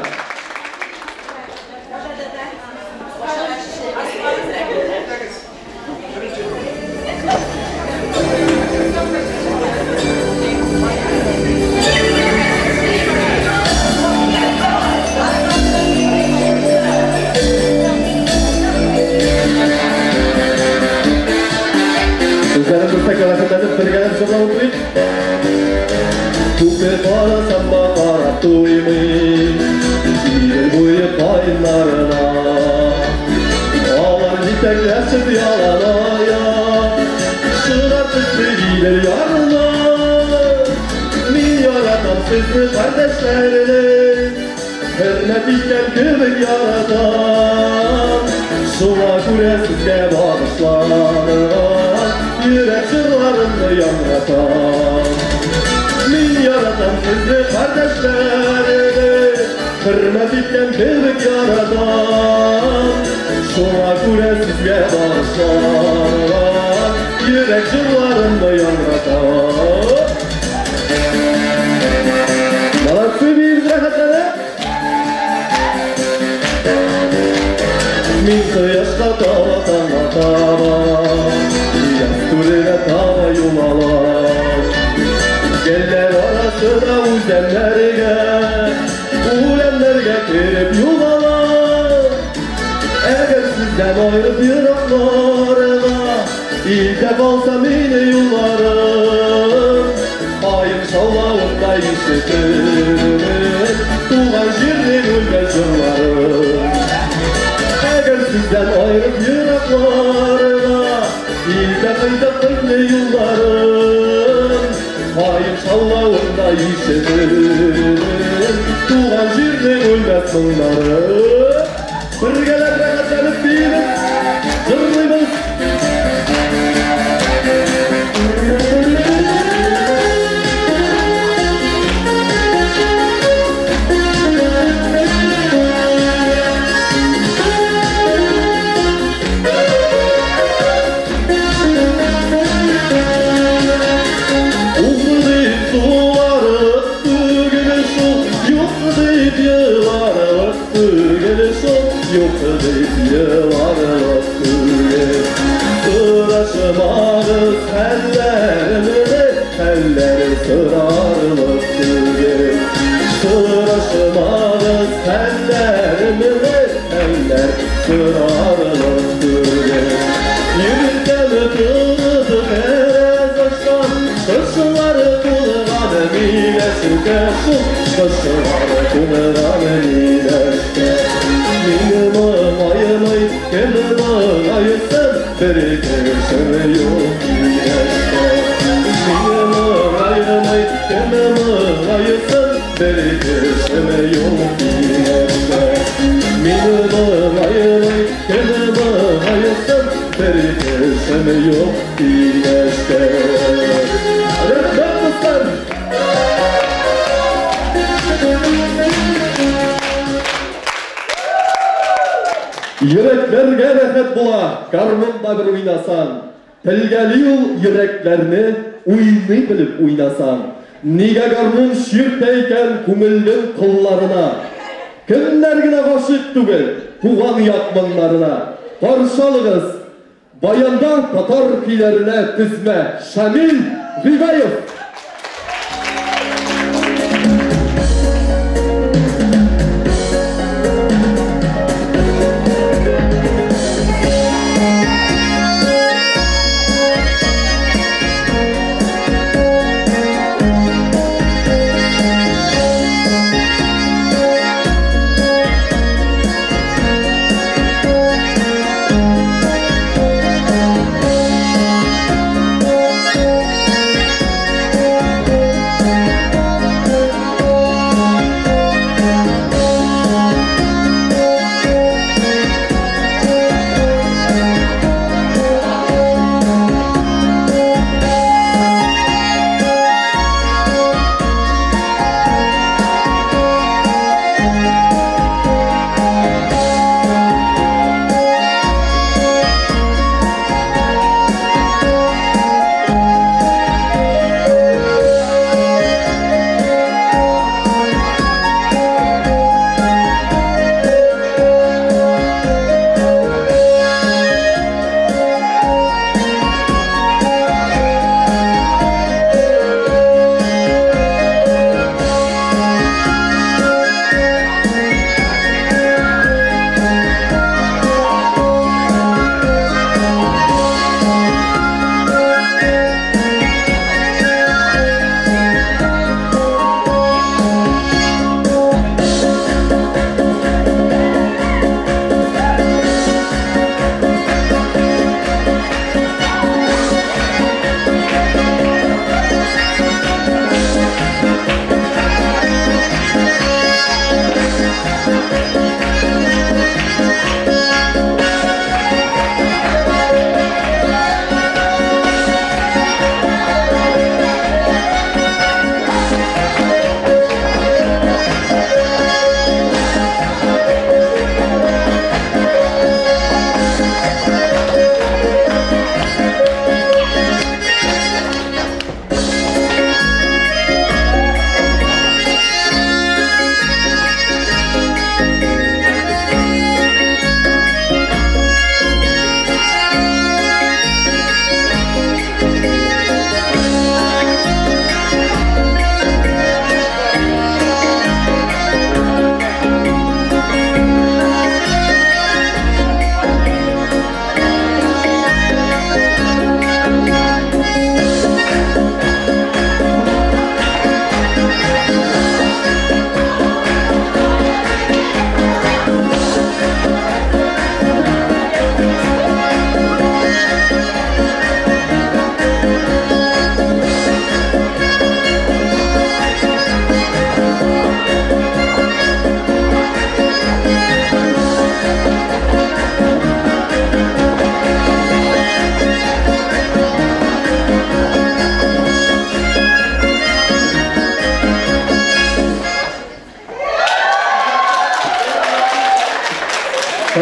Сүзләребездә рәхәтләнеп бергәләп җырлап утырыйк. Күпме карасам да карап туймыйм Идел буе каеннарына. Алар җитәкләшеп яланаяк Чыгар төсле Идел ярына. Мин яратам сезне, кардәшләрем, Хөрмәт иткән кебек яратам. Шуңа күрә сезгә багышланган Йөрәк җырларымны яңратам. Мин яратам сезне, кардәшләрем, Хөрмәт иткән кебек яратам. Шуңа күрә сезгә багышланган Йөрәк җырларымны яңратам. Молодцы, биебез рәхәтләнеп. Мин кояшка таба, таңга таба Үләннәргә, үләннәргә кереп югала. Әгәр сездән аерып еракларга, илдә калса мине юлларым, Аем шаулавында ишетеп, туган җирнең үлмәс җырларын. Әгәр сездән аерып еракларга, илдә кайтып кайтмый юлларым, Аем шаулавында ишетеп, туган җирнең үлмәс моңнарын. Бергәләп рәхәтләнеп биибез, җырлыйбыз. Узды дип суларлык түгел шул, юк дип еларлык түгел шул, юк дип еларлык түгел. Сорашмагыз хәлләремне, хәлләр сорарлык түгел. Сорашмагыз хәлләремне, хәлләр сорарлык түгел. Иртән тордык әрәз аштан, Кышлары тулган миләшкә шул, кышлары тулган миләшкә. Мин моңаймый, кем моңайсын, бер кешем юк миләшкә. Мин моңаймый, кем моңайсын, бер кешем юк миләшкә. Мин моңаймый, кем моңайсын, бер кешем юк миләшкә. Рәхмәт, дуслар! Йөрәкләргә рәхәт була, гармунда бер уйнасаң. Телгәли ул йөрәкләрне уйный белеп уйнасаң. Нигә гармун чиртә икән күңелнең кылларына? Кемнәр генә гашыйк түгел туган як моңнарына? Каршы алыгыз, баянда татар көйләренә тезмә Шамил Гыйбаев! Thank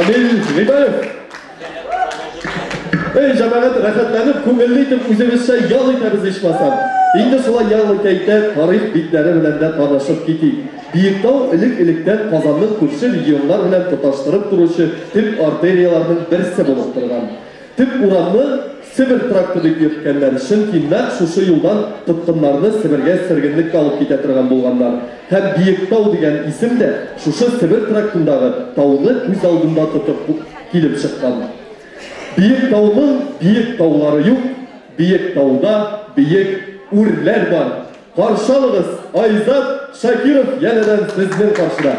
Камил Гыйбаев. Эй, җәмәгать, рәхәтләнеп, күңелле итеп үзебезчә ял итәбез ичмасам. Инде шулай ял итә-итә тарих битләре белән дә танышып китик. Биектау элек-электән Казанны күрше регионнар белән тоташтырып торучы төп артерияләрнең берсе булып торган. Төп урамны Себер тракты дип йөрткәннәр, чөнки нәкъ шушы юлдан тоткыннарны Себергә сөргенлеккә алып китә торган булганнар. Һәм Биектау дигән исем дә шушы Себер трактындагы тауны күз алдында тотып килеп чыккан. Биектауның биек таулары юк, биек тауда биек үрләр бар. Каршы алыгыз, Айзат Шакиров янәдән сезнең каршыда.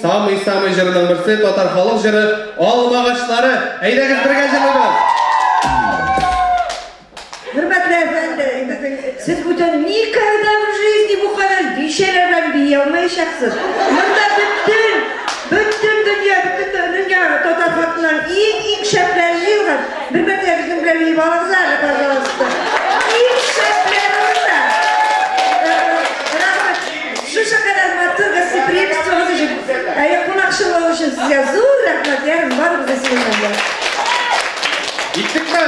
Самый-самый җырының берсе, татар халык җыры Алмагачлары. Әйдәгез бергә җырлыйбыз. Хөрмәтле әфәнде, сез бүтән никогда в жизни бу кадәр бишәләр белән бии алмаячаксыз. Монда бөтен дөнья, бөтен дөнья татар халкының иң-иң шәпләре җыелган. Бер мәртәбә безнең белән биеп алыгыз әле, пожалуйста. Иң шәпләре монда. Рәхмәт. Шушы кадәр матур гостеприимствогыз өчен, кунакчыллыгы өчен сезгә зур рәхмәт. Ярым, барыбыз да сезнең. Иттекме?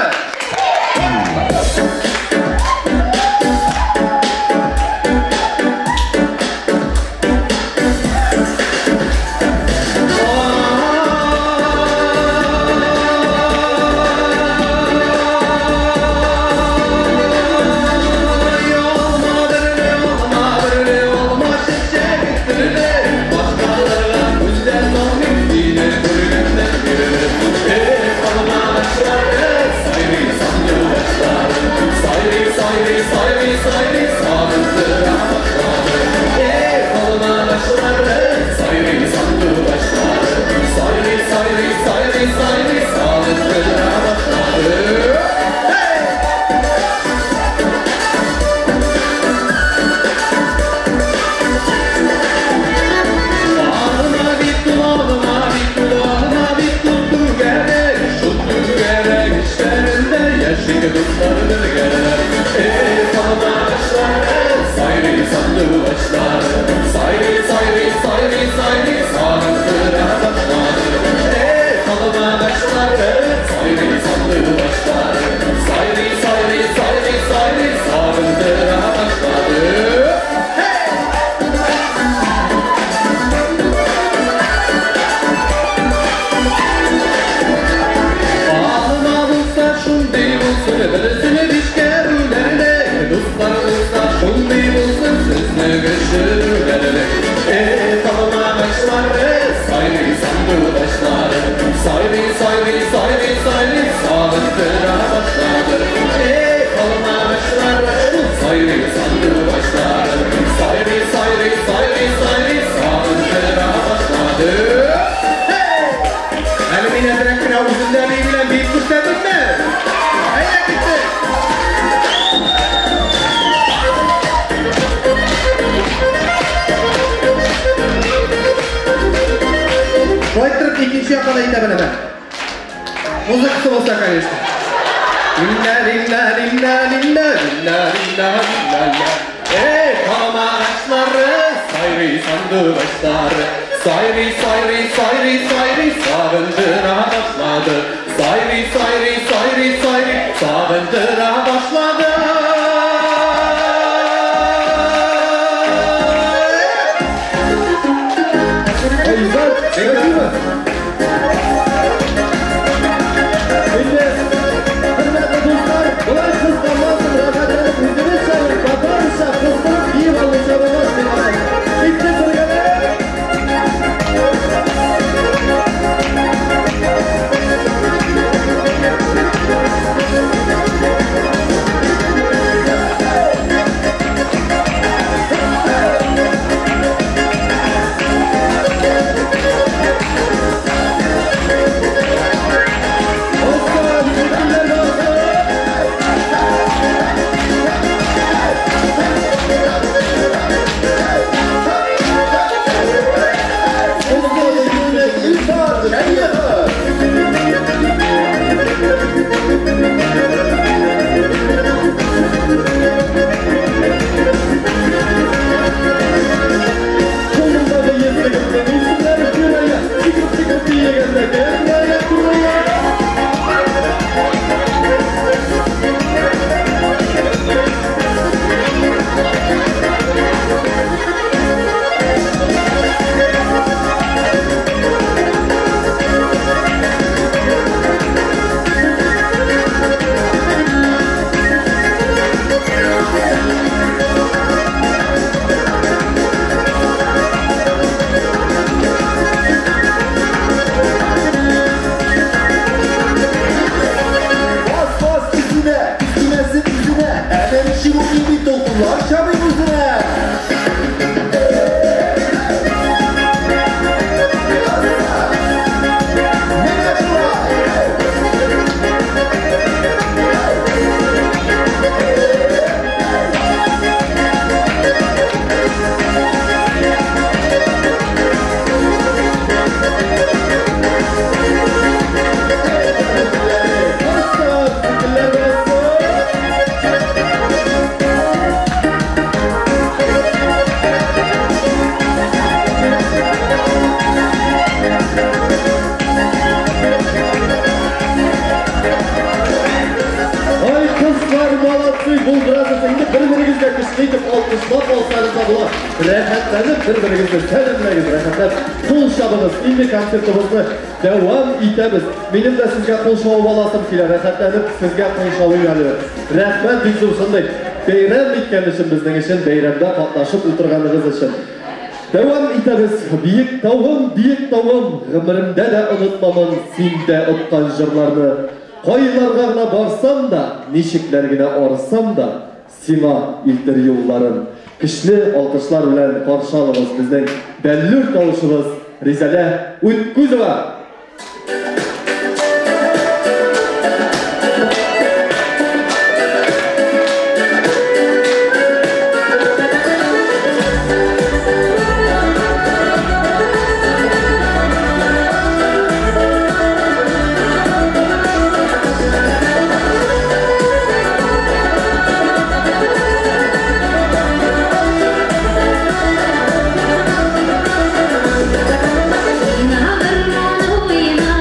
Hey! Шулай иттереп икенче якка да итә беләм. Музыкасы булса, конечно. Лилля, лилля, лилля, лилля, лилля, лилля, лилля. Ey palma ağaçları, sayri sandıbaşları. Sayri, sayri, sayri, sayri, sağındıra başladı. Sayri, sayri, sayri, sayri, sağındıra başladı. Айзат, спасибо. Инде, хөрмәтле дуслар, болай кызганмасын, рәхәтләнеп үзебезчә, татарча кыздырып биеп алмыйча булмас дип атам. Киттек бергәләп. Hoppa, teşekkürler dostlar. İlfat Şeyyafı. Kolundagı yetligimni bilsinler küreye, çıkıp çıkıp diyegende gelmeye kuraya. Bas bas üstüne, üstünesin üstüne. Hemen şivu gibi tolkunlar çabuk üstüne. Ай кызлар, молодцы, булдырасыз. Инде бер-берегезгә көчле итеп алкышлап алсагыз да була. Рәхәтләнеп бер-берегезне сәламләгез, рәхәтләп кул чабыгыз. Инде концертыбызны дәвам итәбез. Минем дә сезгә кул чабып аласым килә, рәхәтләнеп сезгә кул чабыйм әле. Рәхмәт бик зур шундый бәйрәм иткән өчен, безнең өчен бәйрәмдә катнашып утырганыгыз өчен. Дәвам итәбез. Биек тавым, биек тавым, гомеремдә дә онытмамын синдә откан җырларны. Кайларга гына барсам да, ничекләр генә арсам да, сиңа илтер юлларым. Көчле алкышлар белән каршы алыгыз безнең бәллүр тавышыбыз Ризәлә Үткүзова. Ина бер моны уйна,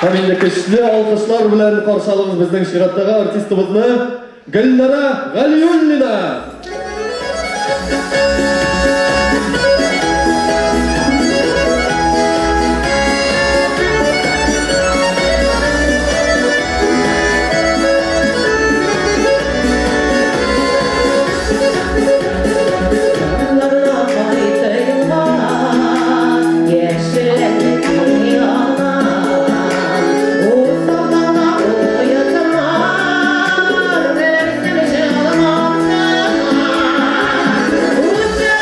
Һәм инде көчле алкышлар белән каршы алыгыз безнең чираттагы артистыбызны Гөлнара Галиуллина. Who's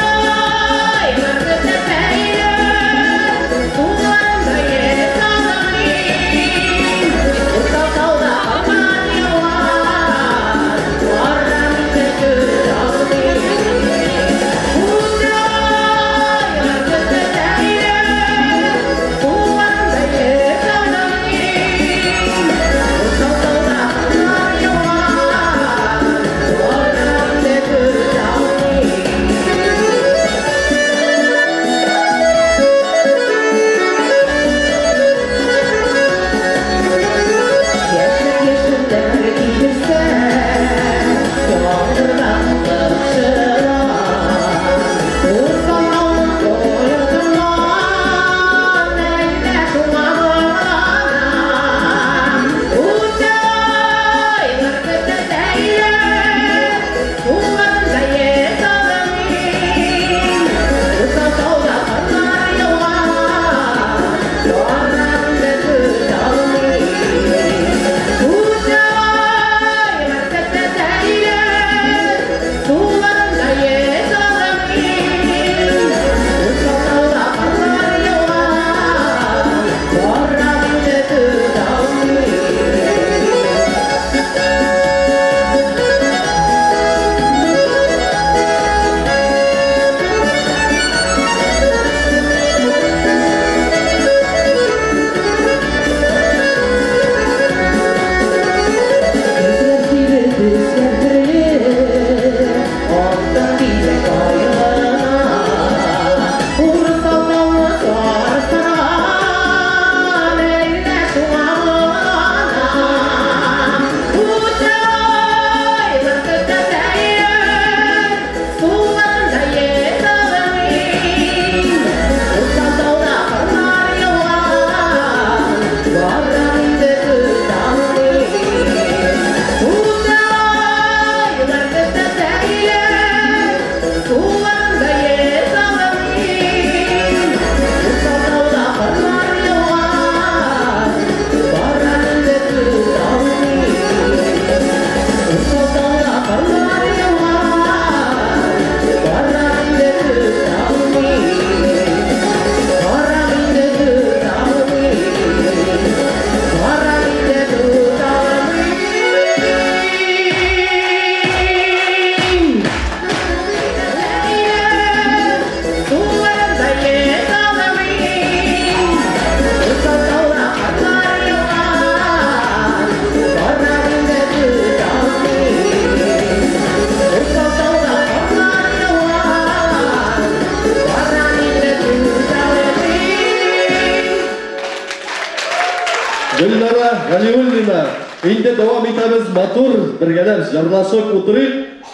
Галиуллина. Инде дәвам итәбез матур бергәләп җырлашып утырыйк.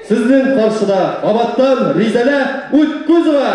Сезнең каршыда кабаттан Ризәлә Үткүзова.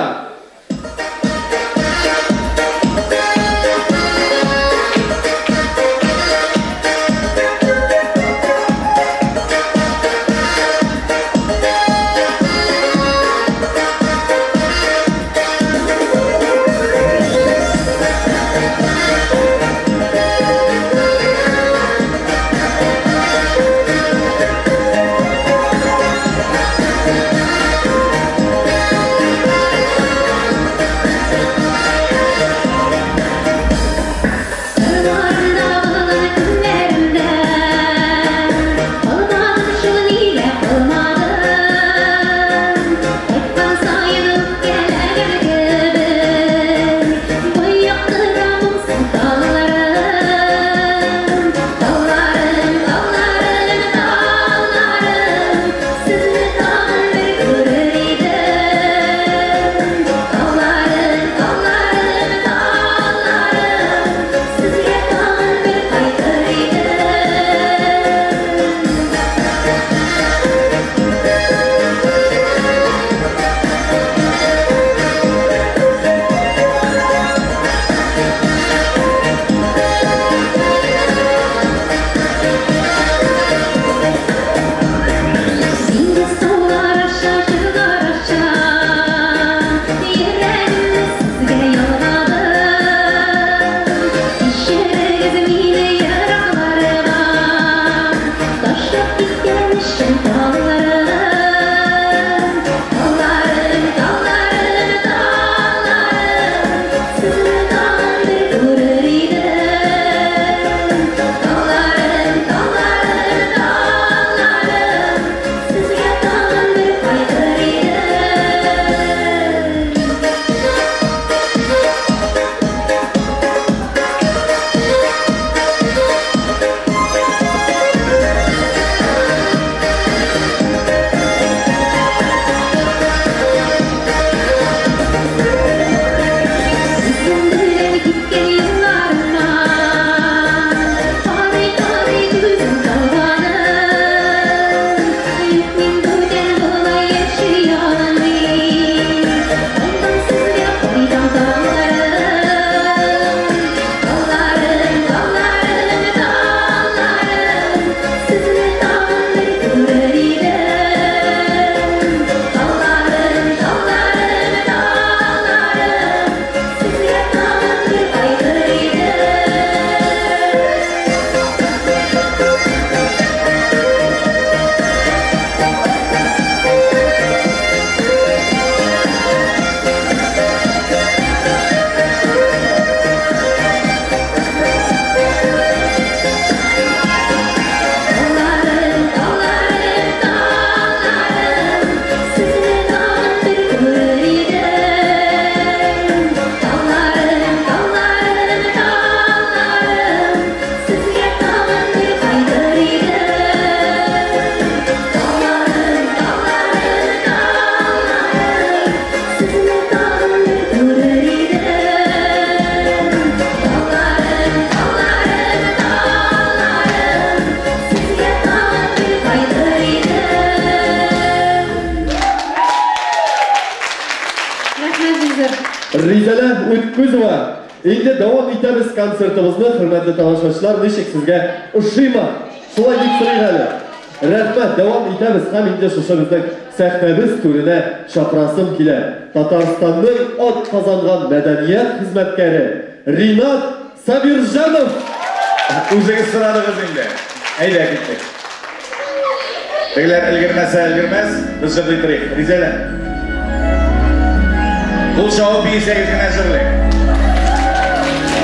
Ризәлә Үткүзова. Инде дәвам итәбез концертыбызны, хөрмәтле тамашачылар, ничек сезгә ошыймы? Шулай дип сорыйк әле. Рәхмәт, дәвам итәбез һәм инде шушы безнең сәхнәбез түренә чакырасым килә. Татарстанның ат казанган мәдәният хезмәткәре Ринат Сабирҗанов. Үзегез сорадыгыз инде. Әйдә киттек. Тегеләр өлгермәсә өлгермәс, без җырлый торыйк. Ризәлә. Кул чабып биесәгез генә җырлыйк. Thank you.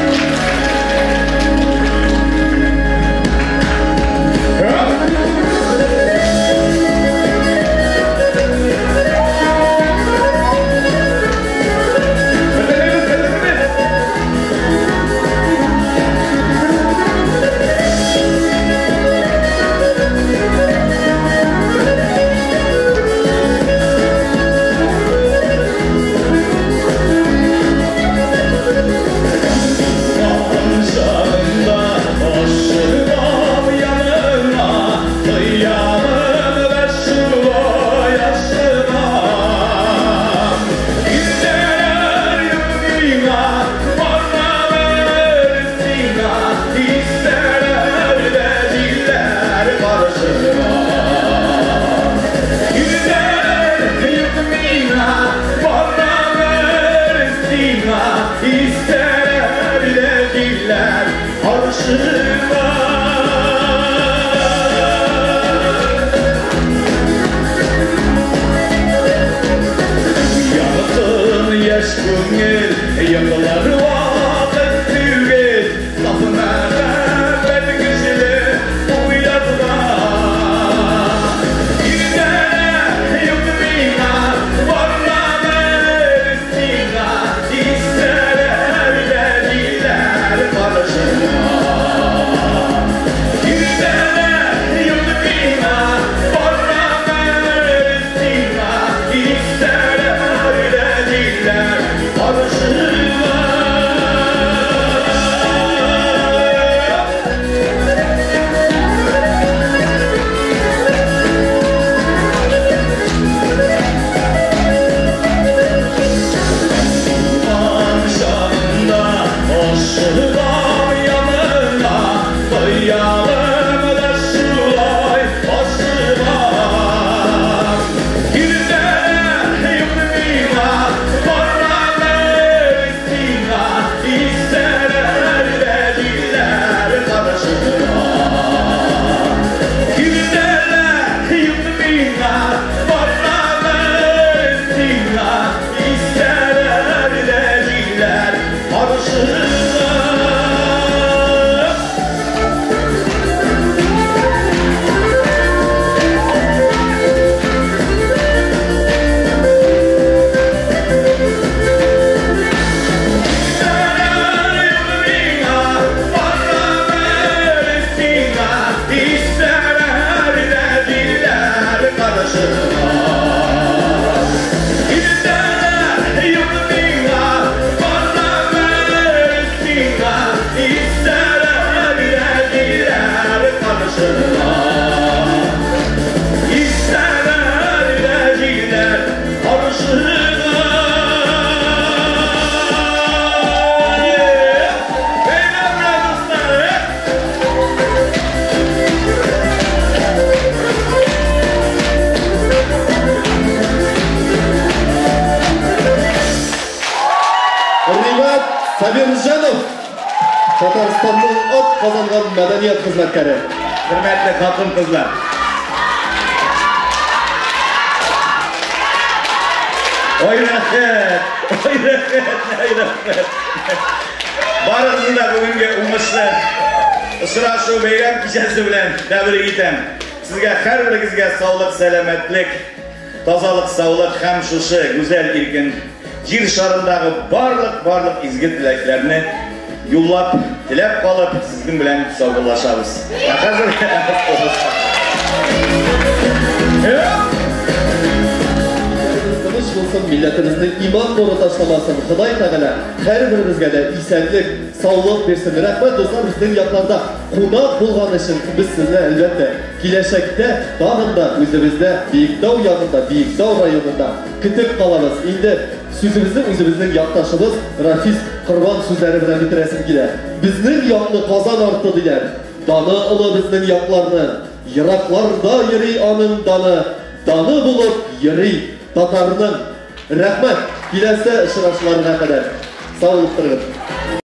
Сабирҗанов, Татарстанның ат казанган мәдәният хезмәткәре. Хөрмәтле хатын-кызлар. Ой, рәхәт! Ой, рәхәт! Ой, рәхәт! Барыгызны да бүгенге уңышлы очрашу бәйрәм кичәсе белән тәбрик итәм. Сезгә һәрберегезгә саулык, сәламәтлек, тазалык, саулык һәм шушы гүзәл иркен җир шарындагы барлык барлык изге теләкләрне юллап, теләп калып, сезнең белән саубуллашабыз. Ә хәзер Тыныч булсын, милләтебезне иман нуры ташламасын. Ходай Тәгалә һәрберебезгә дә исәнлек, саулык бирсен. Рәхмәт, дуслар, безнең якларда кунак булган өчен. Без сезне, әлбәттә, киләчәктә тагын да үзебездә Биектау ягында, Биектау районында көтеп калабыз. Инде сүзебезне үзебезнең якташыбыз Рафис Корбан сүзләре белән бетерәсем килә. Безнең якны Казан арты диләр. Даны олы безнең якларны. Еракларда йөри аның даны. Даны булып йөри татарның. Рәхмәт, киләсе очрашуларга кадәр. Сау булып торыгыз.